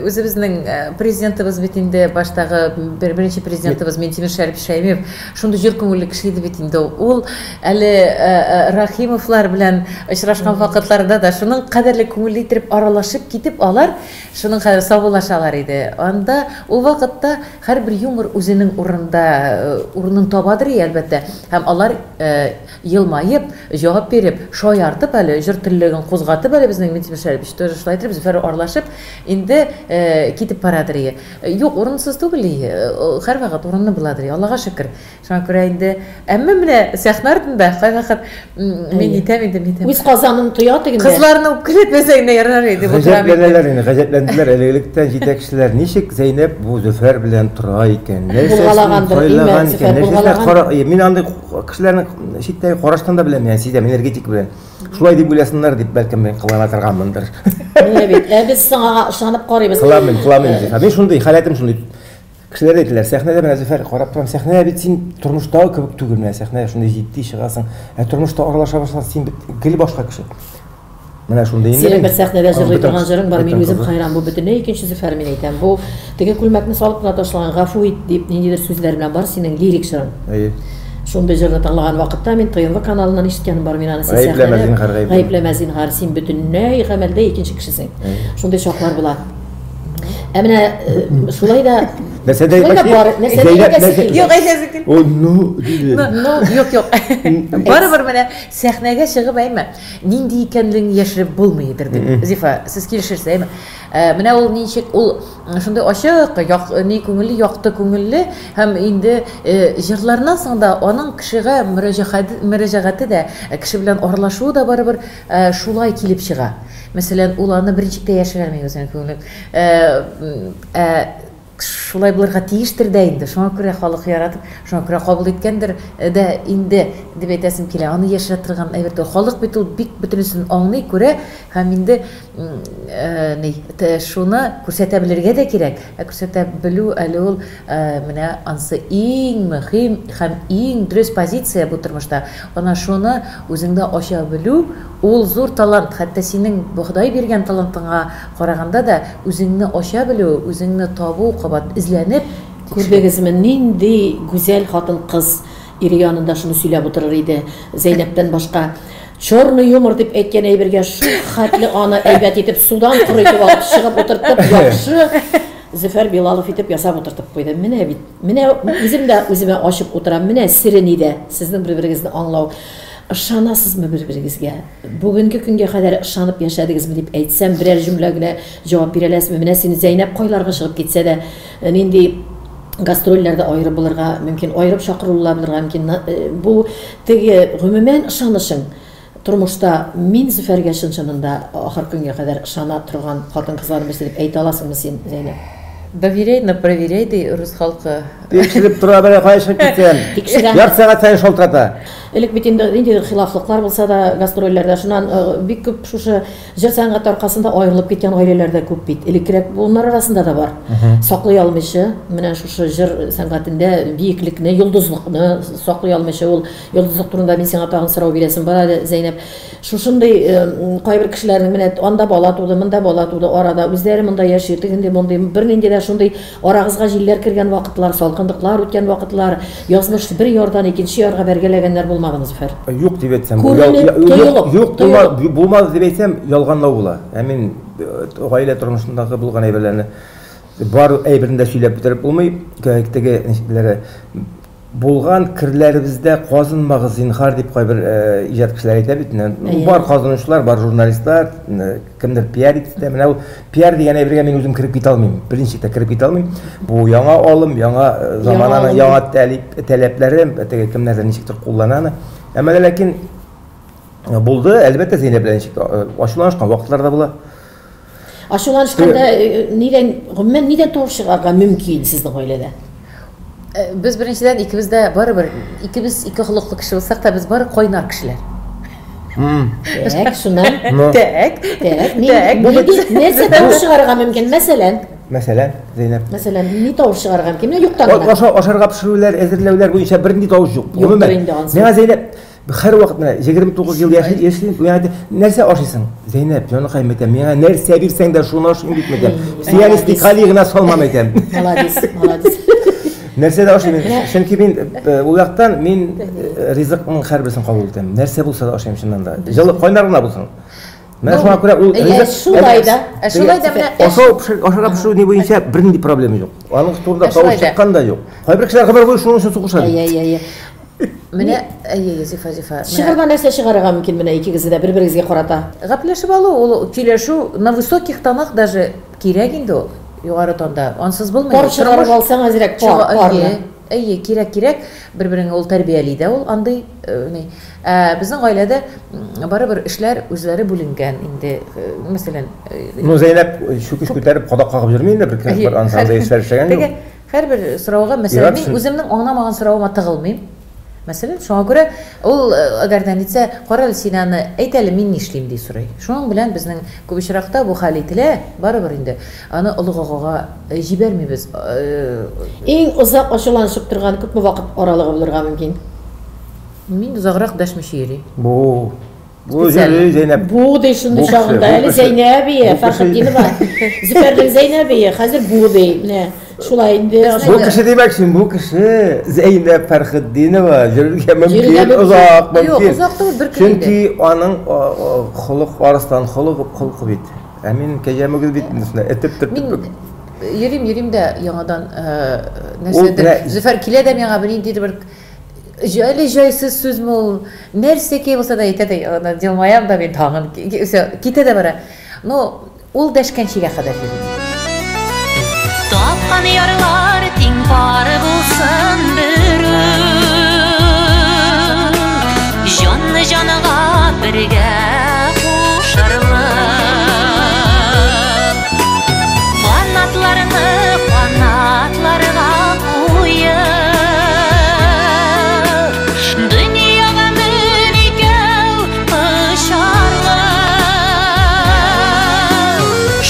үзебезнең президентыбыз бит инде баштагы беренче президентыбыз Минтимер Шәрипович Шәймиев шундый җор күңелле кеше иде бит инде ул. Әле Рахимовлар белән очрашкан вакытларда да шуның кадәрле күңелле итеп аралашып китеп, алар шуның кадәр саубуллашалар иде. Анда ул вакытта һәрбер юмор үзенең урынында урынын табадыр, әлбәттә. Һәм алар елмаеп, җавап биреп, шаяртып әле, җыр теллеген кузгатып әле безнең Минтимер Шәрипович тоже шулай итеп Зөфәр аралашып, инде китеп барадыр ие. Юк, урынсыз түгел ие, һәрвакыт урынлы буладыр ие, Аллага шөкер. Шуңа күрә инде, әмма менә сәхнә артында кайвакыт мин итәм инде, мин итәм. Үз казанын тоя тегендә. Кызларны үпкәләтмәсәң дә ярар иде, дип утырам инде. Гаҗәпләнәләр инде, гаҗәпләнделәр әле электән җитәкчеләр, ничек Зәйнәп бу Зөфәр белән тора икән, нәрсәсен сайлаган икән, нәрсәсенә кара, мин андый кешеләрнең читтәге караштан да беләм, яни сизәм, энергетик белән. Шулай дип уйласыннар дип, бәлкем мин кылана торганмындыр. Менә бит, ә без сиңа ышанып карыйбыз. Кыламын, кыламын. Ә мин шундый, халәтем шундый. Кешеләр әйтәләр, сәхнәдә менә Зөфәр карап торам, сәхнәдә бит син тормыштагы кебек түгел, менә сәхнәдә шундый җитди чыгасың. Ә тормышта аралаша башласаң, син бит гел башка кеше. Менә шундый инде. Синең бер сәхнәдә җырлый торган җырың бар, мин үзем хәйран, бу бөтенләй икенче Зөфәр, мин әйтәм. Бу теге күлмәкне салып кына ташлаган, гафу ит дип, ниндидер сүзләр белән бар синең лирик җырың. Әйе. Шундый җырны тыңлаган вакытта мин ТНВ каналыннан ишеткәнем бар, мин аны син Гаепләмә, зинһар, гаепләмә. Гаепләмә, зинһар, син бөтенләй гамәлдә икенче кешесең. Шундый чаклар була. Ә менә шулай да Нәрсә дә шулай да бар, нәрсә дә әйтәсе килде. Юк, әйтәсе килде. О, ну, диде. Ну, юк, юк. Барыбер менә сәхнәгә чыгып әйме, нинди икәнлеген яшереп булмыйдыр дип. Зифа, сез килешерсез, әйме? Менә ул ничек, ул шундый ачык, як, ни күңелле, якты күңелле һәм инде җырларыннан соң да аның кешегә мөрәҗәгате дә, кеше белән аралашуы да барыбер шулай килеп чыга. Мәсәлән, ул аны берничек тә яшерәлми үзенең күңелен. Ә шулай булырга тиештер дә инде. Шуңа күрә халык яратып, шуңа күрә кабул иткәндер дә инде дип әйтәсем килә. Аны яшерә торган әйбер түгел. Халык бит ул бик бөтенесен аңлый, күрә һәм инде ни, шуны күрсәтә белергә дә кирәк. Ә күрсәтә белү әле ул менә ансы иң мөһим һәм иң дөрес позиция бу тормышта. Ана шуны үзеңдә ача белү, ул зур талант, хәтта синең Ходай биргән талантыңа караганда да, үзеңне ача белү, үзеңне табу, кабат эзләнеп. Күрдегезме, нинди гүзәл хатын-кыз ире янында шуны сөйләп утырыр иде, Зәйнәптән башка. Черный юмор дип әйткән әйбергә шул хәтле аны әйбәт итеп судан коры итеп алып чыгып утыртып, яхшы. Зөфәр Билалов итеп ясап утыртып куйды. Менә бит, менә үзем дә үземә ачып утырам. Менә сере нидә? Сезнең бер-берегезне аңлау. Ышанасызмы бер-берегезгә? Бүгенге көнгә кадәр ышанып яшәдегезме дип әйтсәм, берәр җөмлә генә җавап бирә аласызмы? Менә син Зәйнәп кайларга чыгып китсә дә, нинди гастрольләрдә аерып булырга мөмкин, аерып чакырулар булырга мөмкин. Бу теге гомумән ышанышың тормышта мин Зөфәргә чын-чынында ахыр көнгә кадәр ышана торган хатын-кызларның берсе дип әйтә аласыңмы син, Зәйнәп? Доверяй, но проверяй, ди рус халкы. Тикшереп тора, бер кая чыгып китсәм. Тикшерә. Ярты сәгать саен шалтырата. Элек бит инде ниндидер хилафлыклар булса да гастрольләрдә, шуннан бик күп шушы җыр сәнгате аркасында аерылып киткән гаиләләр дә күп бит. Элеккерәк буыннар арасында да бар. Саклый алмыйча, менә шушы җыр сәнгатендә биеклекне, йолдызлыкны саклый алмыйча, ул йолдызлык турында мин сиңа тагын сорау бирәсем бар әле, Зәйнәп. Шушындый кайбер кешеләрнең менә анда бала туды, монда бала туды, арада үзләре монда яши, тегенди, мондый, бернинди дә шундый арагызга җилләр кергән вакытлар, салкынлыклар үткән вакытлар, язмыш бер ярдан икенче ярга бәргәләгәннәр булмадымы, Зөфәр? Юк дип әйтсәм, Күренеп, тоелып, юк, тоелып. булмады дип әйтсәм, ялганлау була. Ә мин гаилә тормышындагы булган әйберләрне бар әйберне дә сөйләп бетереп булмый. Теге ничекләре булган керләребездә казынмагыз зинһар дип кайбер иҗат кешеләре әйтә бит. Бар казынучылар, бар журналистлар, кемдер пиар итә. Менә ул пиар дигән әйбергә мин үзем кереп китә алмыйм. Беренче дә кереп китә алмыйм. Бу яңа алым, яңа замананың яңа таләпләре, теге кемнәрдер ничектер куллана аны. Әмма ләкин булды, әлбәттә, Зәйнәп белән ничек ачуланышкан вакытлар да була. Ачуланышканда нидән, гомумән нидән тавыш чыгарга мөмкин сезнең гаиләдә? Без беренчедән икебез дә барыбер, икебез ике холыклы кеше булсак та, без бары кайнар кешеләр. Так, шуннан. Так. Так, нәрсә тавыш чыгарырга мөмкин? Мәсәлән? Мәсәлән, Зәйнәп. Мәсәлән, ни тавыш чыгарырга мөмкин? Менә юктан гына. Ашарга пешерүләр, әзерләүләр буенча бернинди тавыш юк. Юктыр инде ансы. Миңа Зәйнәп һәр вакыт менә 29 ел яши, миңа әйтә, нәрсә ашыйсың? Зәйнәп, җаныкаем, әйтәм, миңа нәрсә бирсәң дә шуны ашыйм дип әйтәм. Сианистик калий гына салмам әйтәм. Молодец, молодец. Нәрсә дә ашыйм. Чөнки мин ул яктан мин ризыкның һәрберсен кабул итәм. Нәрсә булса да ашыйм чыннан да. Җылы кайнар гына булсын. Менә шуңа күрә ул ризык шулай да. Шулай да менә ашау ашарга пешерү ни буенча бернинди проблема юк. Аның турында тавыш чыккан да юк. Кайбер кешеләр гомер буе шуның өчен сугыша. Әйе, әйе. Менә, әйе, Зифа, Зифа. Чыгырга нәрсә чыгарырга мөмкин менә икегезне дә бер-берегезгә карата? Гәпләшеп алу, ул сөйләшү на высоких тонах даже кирәк инде ул, югары тонда. Ансыз булмый. Пар чыгарып алсаң әзрәк пар, парны. Әйе, кирәк, кирәк. Бер-береңә ул тәрбияли дә ул андый, ни. Ә безнең гаиләдә барыбер эшләр үзләре бүленгән инде. Мәсәлән, Ну, Зәйнәп чүкеч күтәреп кадак кагып йөрми инде, бер ансамбль эшләр эшләгән юк. Һәрбер сорауга, мәсәлән, мин үземнең аңламаган соравыма тыгылмыйм. Мәсәлән, шуңа күрә ул әгәр дә нитсә, кара әле син аны, әйт әле, мин нишлим, ди сорый. Шуның белән безнең күп очракта бу хәл ителә, барыбер инде аны олы гагага җибәрмибез. Иң озак ачуланышып торган күпме вакыт аралыгы булырга мөмкин? Мин озаграк дәшмичә йөрим. Бу Бу Зәйнәп. Бу ди шундый чагында әле Зәйнәбие, Фәрхетдинова. Зөфәрнең Зәйнәбие, хәзер бу ди. Менә шулай инде. Бу кеше димәкче, бу кеше Зәйнәп Фәрхетдинова йөрергә мөмкин, озак мөмкин. Юк, озак түгел, бер көн инде. Чөнки аның холык арыстан холык холкы бит. Ә мин кәҗә мөгез бит инде, этеп төртеп. Йөрим, йөрим дә яңадан нәрсәдер. Зөфәр килә дә миңа бер ниндидер бер Җайлы җайсыз сүзме ул, нәрсәкәй булса да әйтә дә, аны елмаям да мин тагын, китә дә бара. Ну, ул дәшкәнчегә кадәр йөрим. Тапкан ярлар тиң пары булсын берүк, җанны җанга бергә кушарлык. Канатларны канатларга куеп, дөньяга мең икәү очарлык.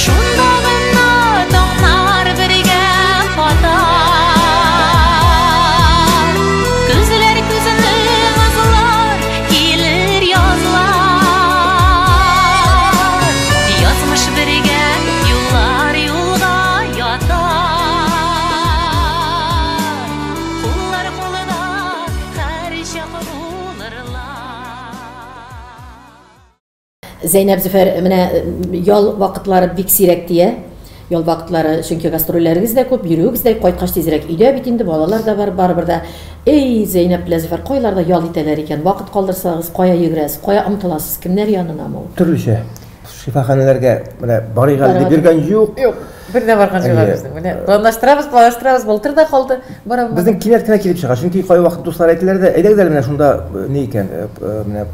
Шунда гына таңнар бергә катар. Күзләр күзне назлар, килер язлар. Язмыш бергә, юллар юлга ятар. Куллар кулда һәрчак булырлар. Зәйнәп Зөфәр, менә ял вакытлары бик сирәк тия. Ял вакытлары, чөнки гастрольләрегез дә күп, йөрүегез дә, кайткач тизрәк өйдә бит инде, балалар да бар, барыбер дә. Эй, Зәйнәп белән Зөфәр кайларда ял итәләр икән? Вакыт калдырсагыз, кая йөгерәсез, кая омтыласыз, кемнәр янынамы ул? Төрлечә. Шифаханәләргә менә барыйк әле дип йөргән юк. Юк, бер дә барган юк безнең. Менә планлаштырабыз, планлаштырабыз, былтыр да калды, бара алмадык. Безнең кинәт кенә килеп чыга. Чөнки кайвакыт дуслар әйтәләр дә, әйдәгез әле менә шунда ни икән, менә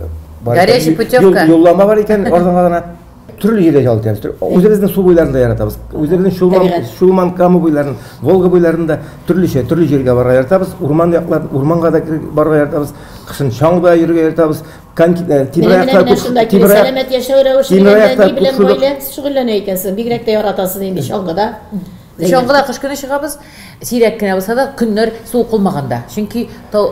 бар Горячий путевка. Юллама бар икән, арзанга гына. Төрле җирдә ял итәбез. Үзебезнең су буйларын да яратабыз. Үзебезнең Чулман, Чулман Кама буйларын, Волга буйларын да төрлечә, төрле җиргә барырга яратабыз. Урман яклар, урманга да барырга яратабыз. Кышын чаңгыда йөрергә яратабыз. Коньки, тимераякта күп. Шунда килеп сәламәт яшәү рәвеше белән ни белән гаилә шөгыльләнә икәнсең. Бигрәк тә яратасыз инде чаңгыда. Чаңгыда кыш көне чыгабыз. Сирәк кенә булса да, көннәр суык булмаганда. Чөнки тау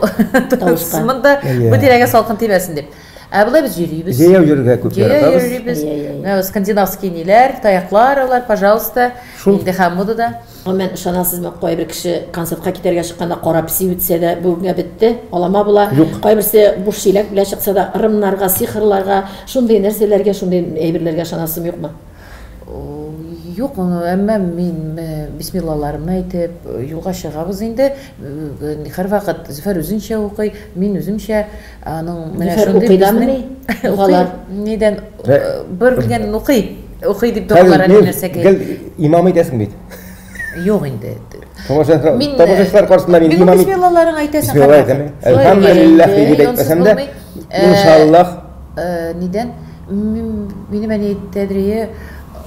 монда бу тирәгә салкын тимәсен дип. Ә болай без йөрибез. Җәяү йөрергә күп яратабыз. Җәяү йөрибез. Менә скандинавский ниләр, таяклар алар, пожалуйста. Инде һәм модада. Гомумән, ышанасызмы, кайбер кеше концертка китәргә чыкканда кара песи үтсә дә, бүгенгә бетте, алама була. Юк. Кайберсе буш чиләк белән чыкса да, ырымнарга, сихырларга, шундый нәрсәләргә, шундый әйберләргә ышанасызмы, юкмы? Юк, әмма мин бисмиллаларымны әйтеп, юлга чыгабыз инде. Һәрвакыт Зөфәр үзенчә укый, мин үземчә. Аның менә шундый укый дамыни? Догалар. Нидән бер белгәнен укый. Укый дип догалар әллә нәрсәгә. Гел имам итәсең бит. Юк инде. Тамашачылар каршысында мин имам. Бисмиллаларың әйтәсең. Бисмилла әйтәм. Әлхәмдүлилләһ дип әйтмәсәм дә, иншаллаһ. Нидән? Минем әни әйтәдрие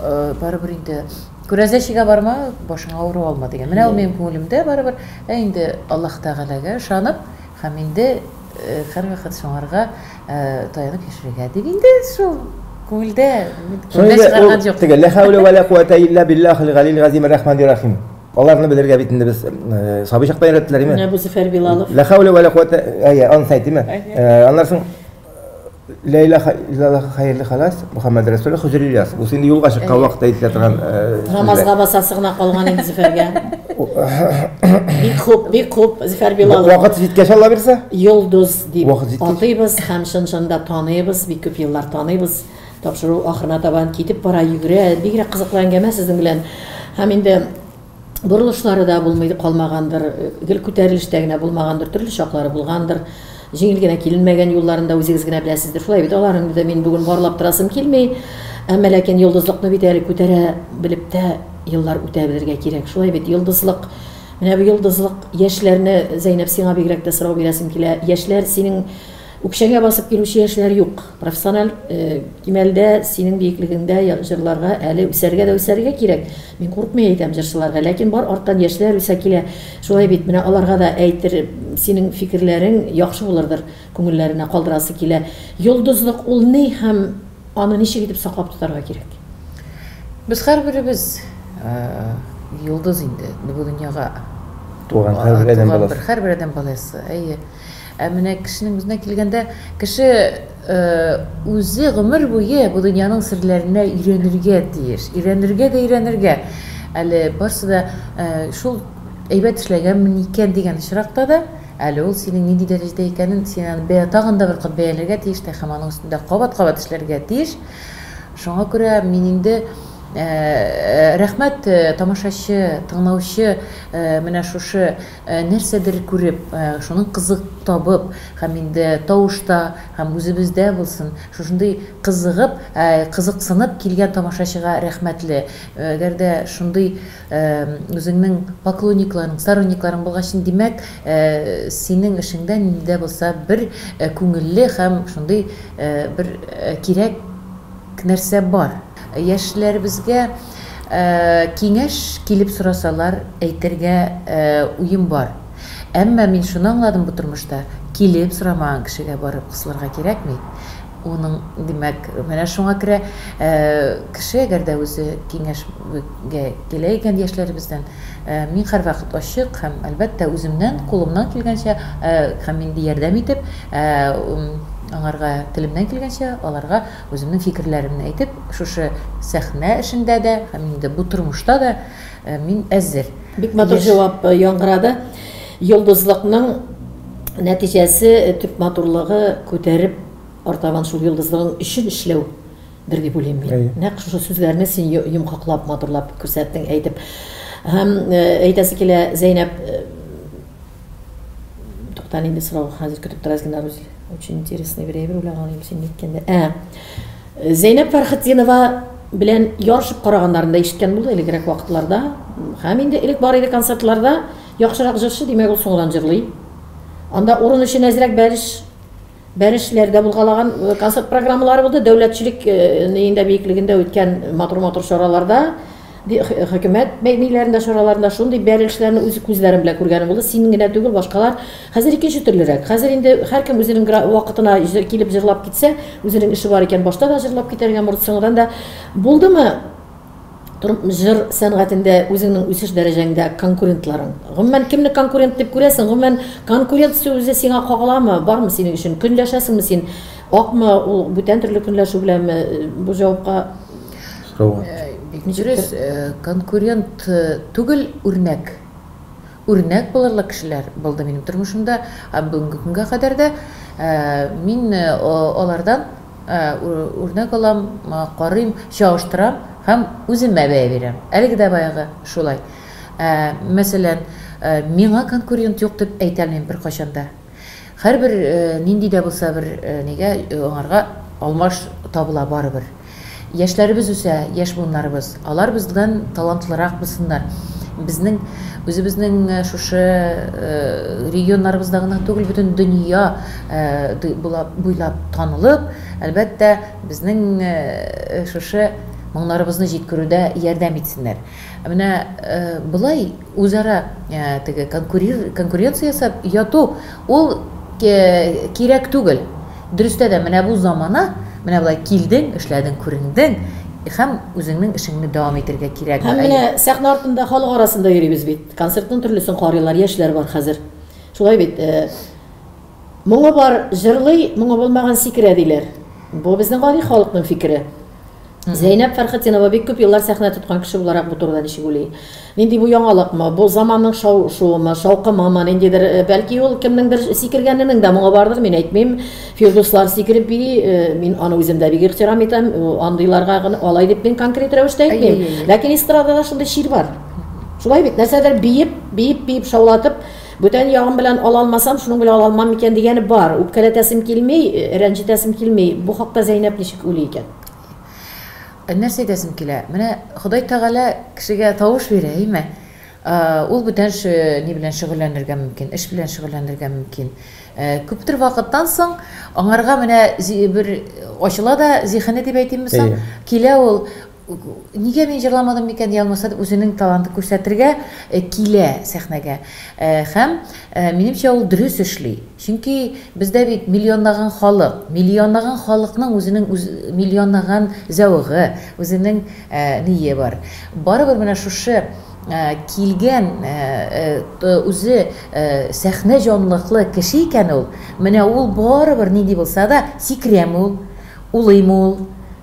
барыбер инде күрәзәчегә барма, башыңа авыру алма дигән. Менә ул минем күңелемдә барыбер. Ә инде Аллаһ Тәгаләгә ышанып һәм инде һәрвакыт шуңарга таянып яшәргә дип инде шул күңелдә күңелдә чыгарган юк. Теге лә хәүлә вә лә куәтә илля биллахил галил газим рахманир рахим. Аларны белергә бит инде без сабый чакта өйрәттеләр, име? Менә бу Зөфәр Билалов. Лә хәүлә вә лә куәтә, әйе, анысы әйтиме? Аннан соң Лә илаха иллаллах хәерле халас, Мухаммад Расулы Хозер Ильяс. Бу инде юлга чыккан вакытта әйтелә торган. Намазга басасы гына калган инде Зөфәргә. Бик хуп, бик хуп, Зөфәр Билалов. Вакыт җиткәч Алла бирсә. Йолдыз дип атыйбыз һәм чын-чында таныйбыз, бик күп еллар таныйбыз. Тапшыру ахырына табан китеп бара, йөгерә. Бигрәк кызыклы әңгәмә сезнең белән. Һәм инде Борылышлары да булмый калмагандыр, гел күтәрелештә генә булмагандыр, төрле чаклары булгандыр. Җиңел генә киленмәгән юлларын да үзегез генә беләсездер. Шулай бит, аларын да мин бүген барлап торасым килми. Әмма ләкин йолдызлыкны бит әле күтәрә белеп тә еллар үтә белергә кирәк. Шулай бит, йолдызлык. Менә бу йолдызлык яшьләрне, Зәйнәп, сиңа бигрәк тә сорау бирәсем килә. Яшьләр синең Үкчәгә басып килүче яшьләр юк. Профессиональ кимәлдә, синең биеклегеңдә җырларга әле үсәргә дә үсәргә кирәк. Мин курыкмый әйтәм җырчыларга, ләкин бар арттан яшьләр үсә килә. Шулай бит, менә аларга да әйтер, синең фикерләрең яхшы булырдыр, күңелләренә калдырасы килә. Йолдызлык ул ни һәм аны ничек итеп саклап тотарга кирәк? Без һәрберебез йолдыз инде бу дөньяга. Туган һәрбер адәм баласы. Һәрбер адәм баласы, әйе. Ә менә кешенең үзенә килгәндә, кеше үзе гомер буе бу дөньяның серләренә өйрәнергә тиеш. Өйрәнергә дә өйрәнергә. Әле барсы да шул әйбәт эшләгәнмен икән дигән очракта да, әле ул синең нинди дәрәҗәдә икәнен син аны бәя, тагын да бер кат бәяләргә тиеш тә һәм аның өстендә кабат-кабат эшләргә тиеш. Шуңа күрә мин инде рәхмәт тамашачы, тыңлаучы менә шушы Нәрсәдер күреп, шуның кызык табып, һәм инде тавышта, һәм үзебездә булсын, шушындый кызыгып, кызыксынып килгән тамашачыга рәхмәтле. Әгәр дә шундый үзеңнең поклонникларың, сторонникларың булгач, димәк, синең эшеңдә нинди дә булса бер күңелле һәм шундый бер кирәк нәрсә бар. Яшьләребезгә киңәш килеп сорасалар, әйтергә уем бар. Әмма мин шуны аңладым бу тормышта, килеп сорамаган кешегә барып кысылырга кирәкми. Уның, димәк, менә шуңа күрә кеше әгәр дә үзе киңәшгә килә икән яшьләребездән, мин һәрвакыт ачык һәм, әлбәттә, үземнән, кулымнан килгәнчә һәм инде ярдәм итеп, аңарга телемнән килгәнчә, аларга Үземнең фикерләремне әйтеп, шушы сәхнә эшендә дә һәм инде бу тормышта да мин әзер. Бик матур җавап яңгырады. Йолдызлыкның нәтиҗәсе, төп матурлыгы күтәреп, артабан шул йолдызлыгың өчен эшләү. дип уйлыйм мин. Нәкъ шушы сүзләрне син йомгаклап, матурлап күрсәттең, әйтеп. Һәм әйтәсе килә, Зәйнәб, тукта, нинди сорау хәзер көтеп тора генә, Рузиль. Очень интересный бер әйбер уйлаган идем син әйткәндә. Зәйнәб Фәрхетдинова белән ярышып караганнарын да ишеткән булды элегрәк вакытларда. Һәм инде элек бар иде концертларда яхшырак җырчы, димәк, ул соңыннан җырлый. Анда урын өчен әзрәк бәрешләр дә булгалаган концерт программалары булды. Дәүләтчелек нинди биеклегендә үткән матур-матур чараларда, хөкүмәт ниләрендә чараларында шундый бәрелешләрне үз күзләрем белән күргәнем булды. Син генә түгел, башкалар. Хәзер икенче төрлерәк. Хәзер инде һәркем үзенең вакытына килеп җырлап китсә, үзенең эше бар икән, башта да җырлап китәргә, соңыннан да булдымы? Җыр сәнгатендә үзеңнең үсеш дәрәҗәңдә конкурентларың. Гомумән, кемне конкурент дип күрәсең? Гомумән, конкурент сүзе сиңа кагыламы? Бармы синең өчен? Көнләшәсеңме син? Акмы ул бүтән төрле көнләшү беләнме? Бу җавапка бик дөрес, конкурент түгел, үрнәк. Үрнәк булырлык кешеләр булды минем тормышымда, бүгенге көнгә кадәр дә мин алардан үрнәк алам, карыйм, чагыштырам һәм үземә бәя бирәм. Әлеге дә баягы шулай. Мәсәлән, миңа конкурент юк дип әйтә алмыйм беркайчан да. Һәрбер нинди дә булса бер нигә аңарга алмаш табыла барыбер. Яшьләребез үсә, яшь буыннарыбыз. Алар бездән талантлырак булсыннар. Безнең үзебезнең шушы регионнарыбызда гына түгел, бөтен дөнья буйлап танылып, әлбәттә, безнең шушы моңнарыбызны җиткерүдә ярдәм итсеннәр. Менә болай үзара теге конкуренция ясап яту ул кирәк түгел. Дөрестә дә менә бу замана, менә болай килдең, эшләдең, күрендең һәм үзеңнең эшеңне дәвам итәргә кирәк. Һәм менә сәхнә артында халык арасында йөрибез бит. Концертның төрлесен карыйлар, яшьләр бар хәзер. Шулай бит. Моңы бар җырлый, моңы булмаган сикерә диләр. Бу безнең гади халыкның фикере. Зәйнәб Фәрхетдинова бик күп еллар сәхнә тоткан кеше буларак бу турыда ничек уйлый? Нинди бу яңалыкмы? Бу заманның шау-шуымы, шаукымымы, ниндидер, бәлки ул кемнеңдер сикергәненең дә моңы бардыр, мин әйтмим. Фирдуслар сикереп бии, мин аны үзем дә бик ихтирам итәм. Андыйларга гына алай дип мин конкрет рәвештә әйтмим. Ләкин эстрадада шундый чир бар. Шулай бит, нәрсәдер биеп, биеп, биеп шаулатып, бүтән ягым белән ала алмасам, шуның белән ала алмам микән дигәне бар. Үпкәләтәсем килми, рәнҗетәсем килми. Бу хакта Зәйнәб ничек уйлый икән? Нәрсә әйтәсем килә? Менә Ходай Тәгалә кешегә тавыш бирә, әйме? Ул бүтән ни белән шөгыльләнергә мөмкин, эш белән шөгыльләнергә мөмкин. Күптер вакыттан соң аңарга менә бер ачыла да зиһене дип әйтимме соң, килә ул, нигә мин җырламадым микән дия алмаса, үзенең талантын күрсәтергә килә сәхнәгә. Һәм минемчә ул дөрес эшли. Чөнки бездә бит миллионлаган халык, миллионлаган халыкның үзенең үз миллионлаган зәвыгы, үзенең ние бар. Барыбер менә шушы килгән үзе сәхнә җанлыклы кеше икән ул, менә ул барыбер нинди булса да сикерәме ул, улыймы ул,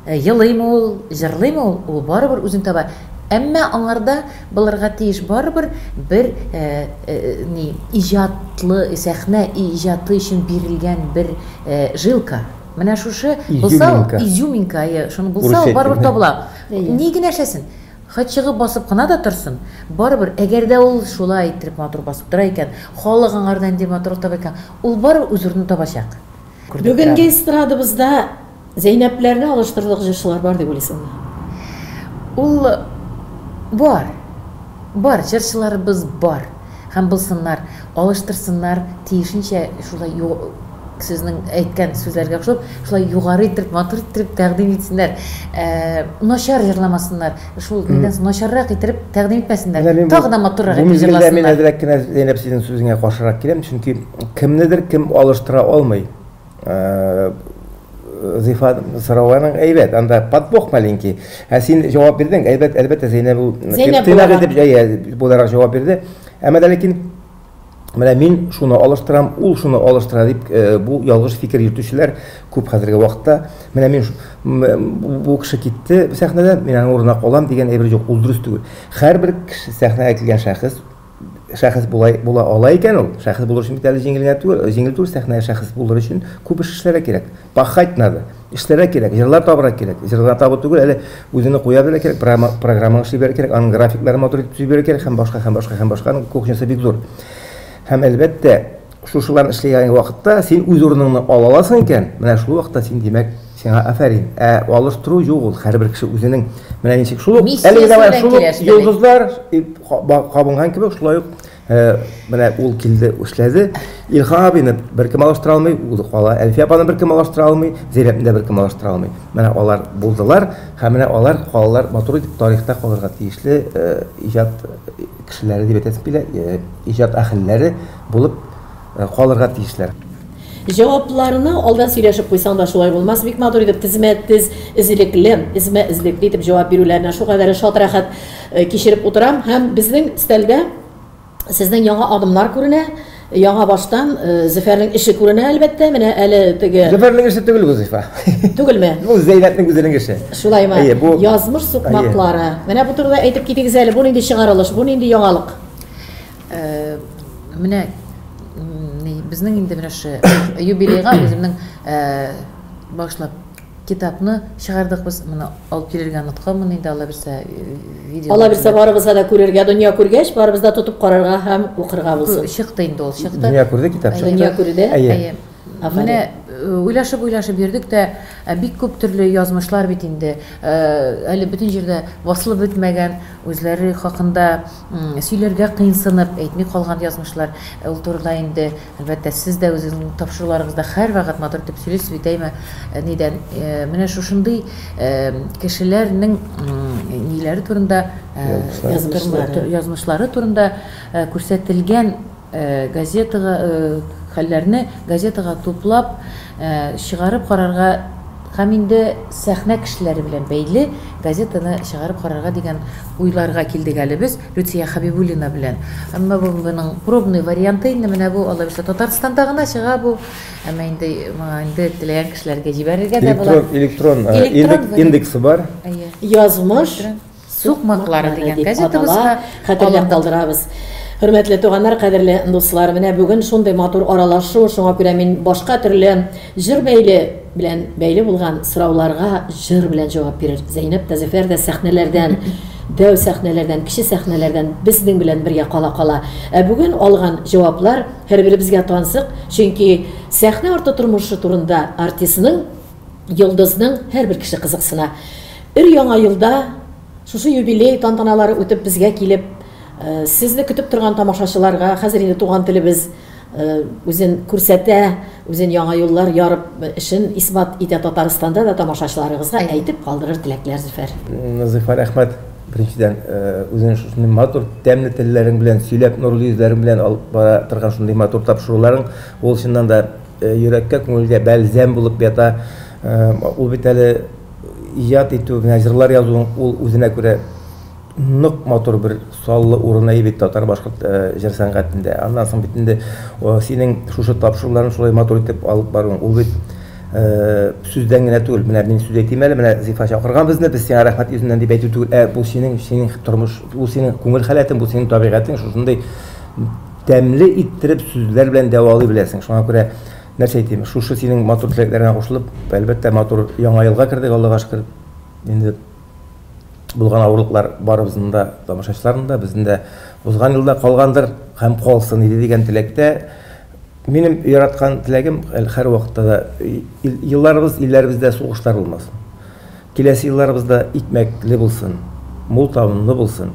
елыймы ул, җырлыймы ул, ул барыбер үзен таба. Әмма аңарда булырга тиеш барыбер бер ни иҗатлы сәхнә иҗаты өчен бирелгән бер жилка. Менә шушы булса, изюминка, шуны булса, барыбер табыла. Ни генә эшләсен? Хат чыгып басып кына да торсын. Барыбер, әгәр дә ул шулай итеп матур басып тора икән, халык аңардан нинди матур таба икән, ул барыбер үз урынын табачак. Бүгенге эстрадабызда Зәйнәпләрне алыштырырлык җырчылар бар дип уйлыйсыңмы? Ул бар. Бар, җырчыларыбыз бар. Һәм булсыннар, алыштырсыннар, тиешенчә шулай сезнең әйткән сүзләргә кушылып, шулай югары итеп, матур итеп тәкъдим итсеннәр. Начар җырламасыннар, шул нидән начаррак итеп тәкъдим итмәсеннәр. Тагы да матуррак итеп җырласыннар. Мин әзрәк кенә Зәйнәп сезнең сүзеңә каршырак киләм, чөнки кемнедер кем алыштыра алмый. Зифа сорауының әйбәт, анда подвох маленький. Ә син җавап бирдең, әйбәт, әлбәттә, Зәйнәб ул тыйнак итеп буларак җавап бирде. Әмма дә ләкин менә мин шуны алыштырам, ул шуны алыштыра дип, бу ялгыш фикер йөртүчеләр күп хәзерге вакытта. Менә мин бу кеше китте сәхнәдән, мин аның урынына калам дигән әйбер юк, ул дөрес түгел. Һәрбер кеше сәхнәгә килгән шәхес була ала икән ул. Шәхес булыр өчен бит әле җиңел генә түгел, җиңел түгел сәхнәгә шәхес булыр өчен күп эш эшләргә кирәк. Пахать надо. Эшләргә кирәк, җырлар табырга кирәк. Җырлар табу түгел, әле үзеңне куя белергә кирәк, программаны эшли белергә кирәк, аның графикларын матур итеп төзи белергә кирәк һәм башка, һәм башка, һәм башка. Аның кухнясы бик зур. Һәм әлбәттә, шушыларны эшләгән вакытта син үз урыныңны ала аласың икән, менә шул вакытта син, димәк, сиңа афәрин. Ә алыштыру юк ул, һәрбер кеше үзенең менә ничек шул ук, әлеге дә шул ук йолдызлар кабынган кебек, шулай ук Менә ул килде, эшләде. Илһам абыйны беркем алыштыра алмый, ул кала. Әлфия апаны беркем алыштыра алмый, Зәйнәпне дә беркем алыштыра алмый. Менә алар булдылар һәм менә алар калалар матур итеп тарихта калырга тиешле иҗат кешеләре дип әйтәсем килә, иҗат әһелләре булып калырга тиешләр. Җавапларны алдан сөйләшеп куйсаң да шулай булмас. Бик матур итеп тезмә-тез эзлекле, эзмә-эзлекле итеп җавап бирүләренә шулкадәр шат рәхәт кичереп утырам. Һәм безнең өстәлдә сезнең яңа адымнар күренә. Яңа баштан Зөфәрнең эше күренә, әлбәттә. Менә әле теге Зөфәрнең эше түгел бу, Зифа. Түгелме? Бу Зәйнәпнең үзенең эше. Шулаймы? Әйе, бу Язмыш сукмаклары. Менә бу турыда әйтеп китегез әле. Бу нинди чыгарылыш, бу нинди яңалык? Менә безнең инде менә шушы юбилейга үземнең башлап китапны чыгардык без. Моны алып килергә онытканмын инде, алла бирсә, видео. Алла бирсә, барыбызга да күрергә, дөнья күргәч, барыбыз да тотып карарга һәм укырга булсын. Чыкты инде ул, чыкты. Дөнья күрде, китап чыкты. Дөнья күрде. Әйе. Менә уйлашып-уйлашып йөрдек тә, бик күп төрле язмышлар бит инде. Әле бөтен җирдә басылып бетмәгән, үзләре хакында сөйләргә кыенсынып әйтми калган язмышлар. Ул турыда инде, әлбәттә, сез дә үзегезнең тапшыруларыгызда һәрвакыт матур итеп сөйлисез бит, әйме, нидән. Менә шушындый кешеләрнең ниләре турында, язмышлары турында күрсәтелгән газетага хәлләрне газетага туплап чыгарып карарга һәм инде сәхнә кешеләре белән бәйле газетаны чыгарып карарга дигән уйларга килдек әле без Люция Хәбибуллина белән. Әмма бу моның пробный варианты инде менә бу, Алла бирсә, Татарстанда гына чыга бу. Әмма инде моңа инде теләгән кешеләргә җибәрергә дә була. Электрон, электрон индексы бар. Язмыш Сукмаклары дигән газетабызга хәтерләп калдырабыз. Хөрмәтле туганнар, кадерле дуслар, менә бүген шундый матур аралашу, шуңа күрә мин башка төрле җыр бәйле белән бәйле булган сорауларга җыр белән җавап бирер. Зәйнәп тә, Зөфәр дә сәхнәләрдән, дәү сәхнәләрдән, кече сәхнәләрдән безнең белән бергә кала-кала. Ә бүген алган җаваплар һәрберебезгә тансык, чөнки сәхнә арты тормышы турында артистның Йолдызның һәрбер кеше кызыксына. Өр-яңа елда шушы юбилей тантаналары үтеп безгә килеп, сезне көтеп торган тамашачыларга, хәзер инде туган телебез үзен күрсәтә, үзен яңа юллар ярып эшен исбат итә Татарстанда да тамашачыларыгызга әйтеп калдырыр теләкләр, Зөфәр. Зөфәр, рәхмәт. Беренчедән, үзеңнең шушындый матур, тәмле телләрең белән сөйләп, нурлы йөзләрең белән алып бара торган шундый матур тапшыруларың, ул чыннан да Йөрәккә, күңелгә бәлзәм булып ята. Ул бит әле иҗат итү, менә җырлар язу, ул үзенә күрә нык матур бер саллы урын әйе бит татар-башкорт җыр сәнгатендә. Аннан соң бит инде синең шушы тапшыруларны шулай матур итеп алып баруың, ул бит сүздән генә түгел. Менә мин сүз әйтим әле, менә Зифа чакырган безне, без сиңа рәхмәт йөзеннән дип әйтү түгел, ә бу синең, синең тормыш, ул синең күңел халәтең, бу синең табигатең, шушындый Тәмле иттереп сүзләр белән дәвалый беләсең. Шуңа күрә нәрсә әйтим, шушы синең матур теләкләреңә кушылып, әлбәттә, матур яңа елга кердек, Аллага шөкер. Инде булган авырлыклар барыбызның да, тамашачыларның да, безнең дә узган елда калгандыр һәм калсын иде дигән теләктә. Минем яраткан теләгем һәрвакытта да елларыбыз, илләребездә сугышлар булмасын. Киләсе елларыбыз да икмәкле булсын, мул табынлы булсын.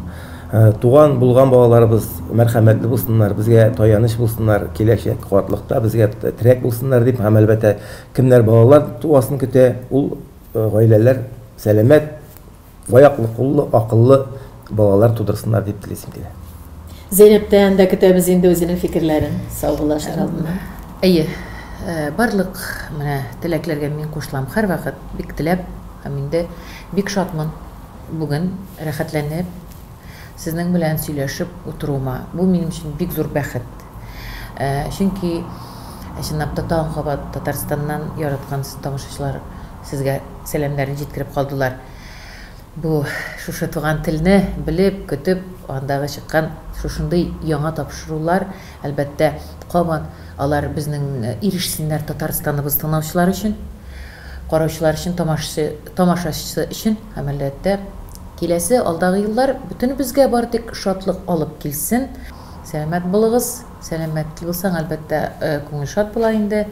Туган, булган балаларыбыз мәрхәмәтле булсыннар, безгә таяныч булсыннар, киләчәк картлыкта безгә терәк булсыннар дип һәм, әлбәттә, кемнәр балалар туасын көтә, ул гаиләләр сәламәт, аяклы-куллы, акыллы балалар тудырсыннар дип телисем килә. Зәйнәптән дә көтәбез инде үзенең фикерләрен, саубуллашыр алдыннан. Әйе, барлык менә теләкләргә мин кушылам һәрвакыт, бик теләп һәм инде бик шатмын бүген рәхәтләнеп сезнең белән сөйләшеп утыруыма. Бу минем өчен бик зур бәхет. Чөнки чынлап та тагын кабат Татарстаннан яраткан тамашачылар сезгә сәламнәрен җиткереп калдылар. Бу шушы туган телне белеп, көтеп, андагы чыккан шушындый яңа тапшырулар, әлбәттә, кабат алар безнең ирешсеннәр Татарстаныбыз тыңлаучылар өчен. караучылар өчен, тамашчы, тамашачысы өчен һәм, әлбәттә, киләсе алдагы еллар бөтенебезгә бары тик шатлык алып килсен. Сәламәт булыгыз. Сәламәт булсаң, әлбәттә, күңел шат була инде.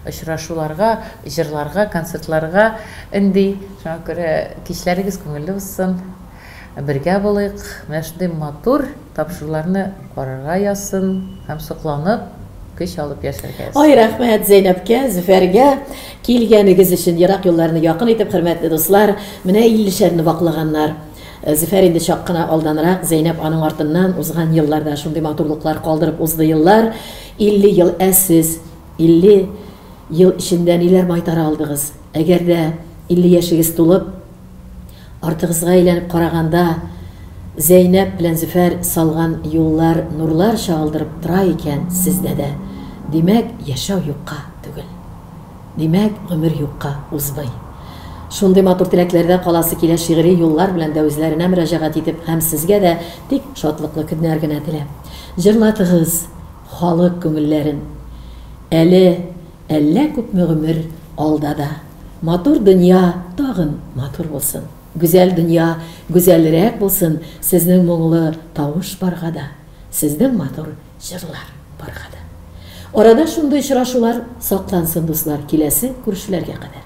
Очрашуларга, җырларга, концертларга өнди. Шуңа күрә кичләрегез күңелле узсын. Бергә булыйк. Менә шундый матур тапшыруларны карарга язсын һәм сокланып, көч алып яшәргә язсын. Ай, рәхмәт Зәйнәпкә, Зөфәргә килгәнегез өчен, ерак юлларны якын итеп, хөрмәтле дуслар, менә иллешәрне ваклаганнар. Зөфәр инде чак кына алданрак, Зәйнәп аның артыннан узган елларда шундый матурлыклар калдырып узды еллар. 50 ел, ә сез 50 ел эчендә ниләр майтара алдыгыз? Әгәр дә 50 яшегез тулып, Артыгызга әйләнеп караганда, Зәйнәп белән Зөфәр салган юллар нурлар чагылдырып тора икән сездә дә, димәк, яшәү юкка түгел. Димәк, гомер юкка узмый. Шундый матур теләкләрдә каласы килә шигъри юллар белән дә үзләренә мөрәҗәгать итеп һәм сезгә дә тик шатлыклы көннәр генә теләп. Җырлатыгыз халык күңелләрен. Әле әллә күпме гомер алда да. Матур дөнья тагын матур булсын. Гүзәл дөнья гүзәлрәк булсын сезнең моңлы тавыш барга да, сезнең матур җырлар барга да. Арада шундый очрашулар саклансын, дуслар, киләсе күрешүләргә кадәр.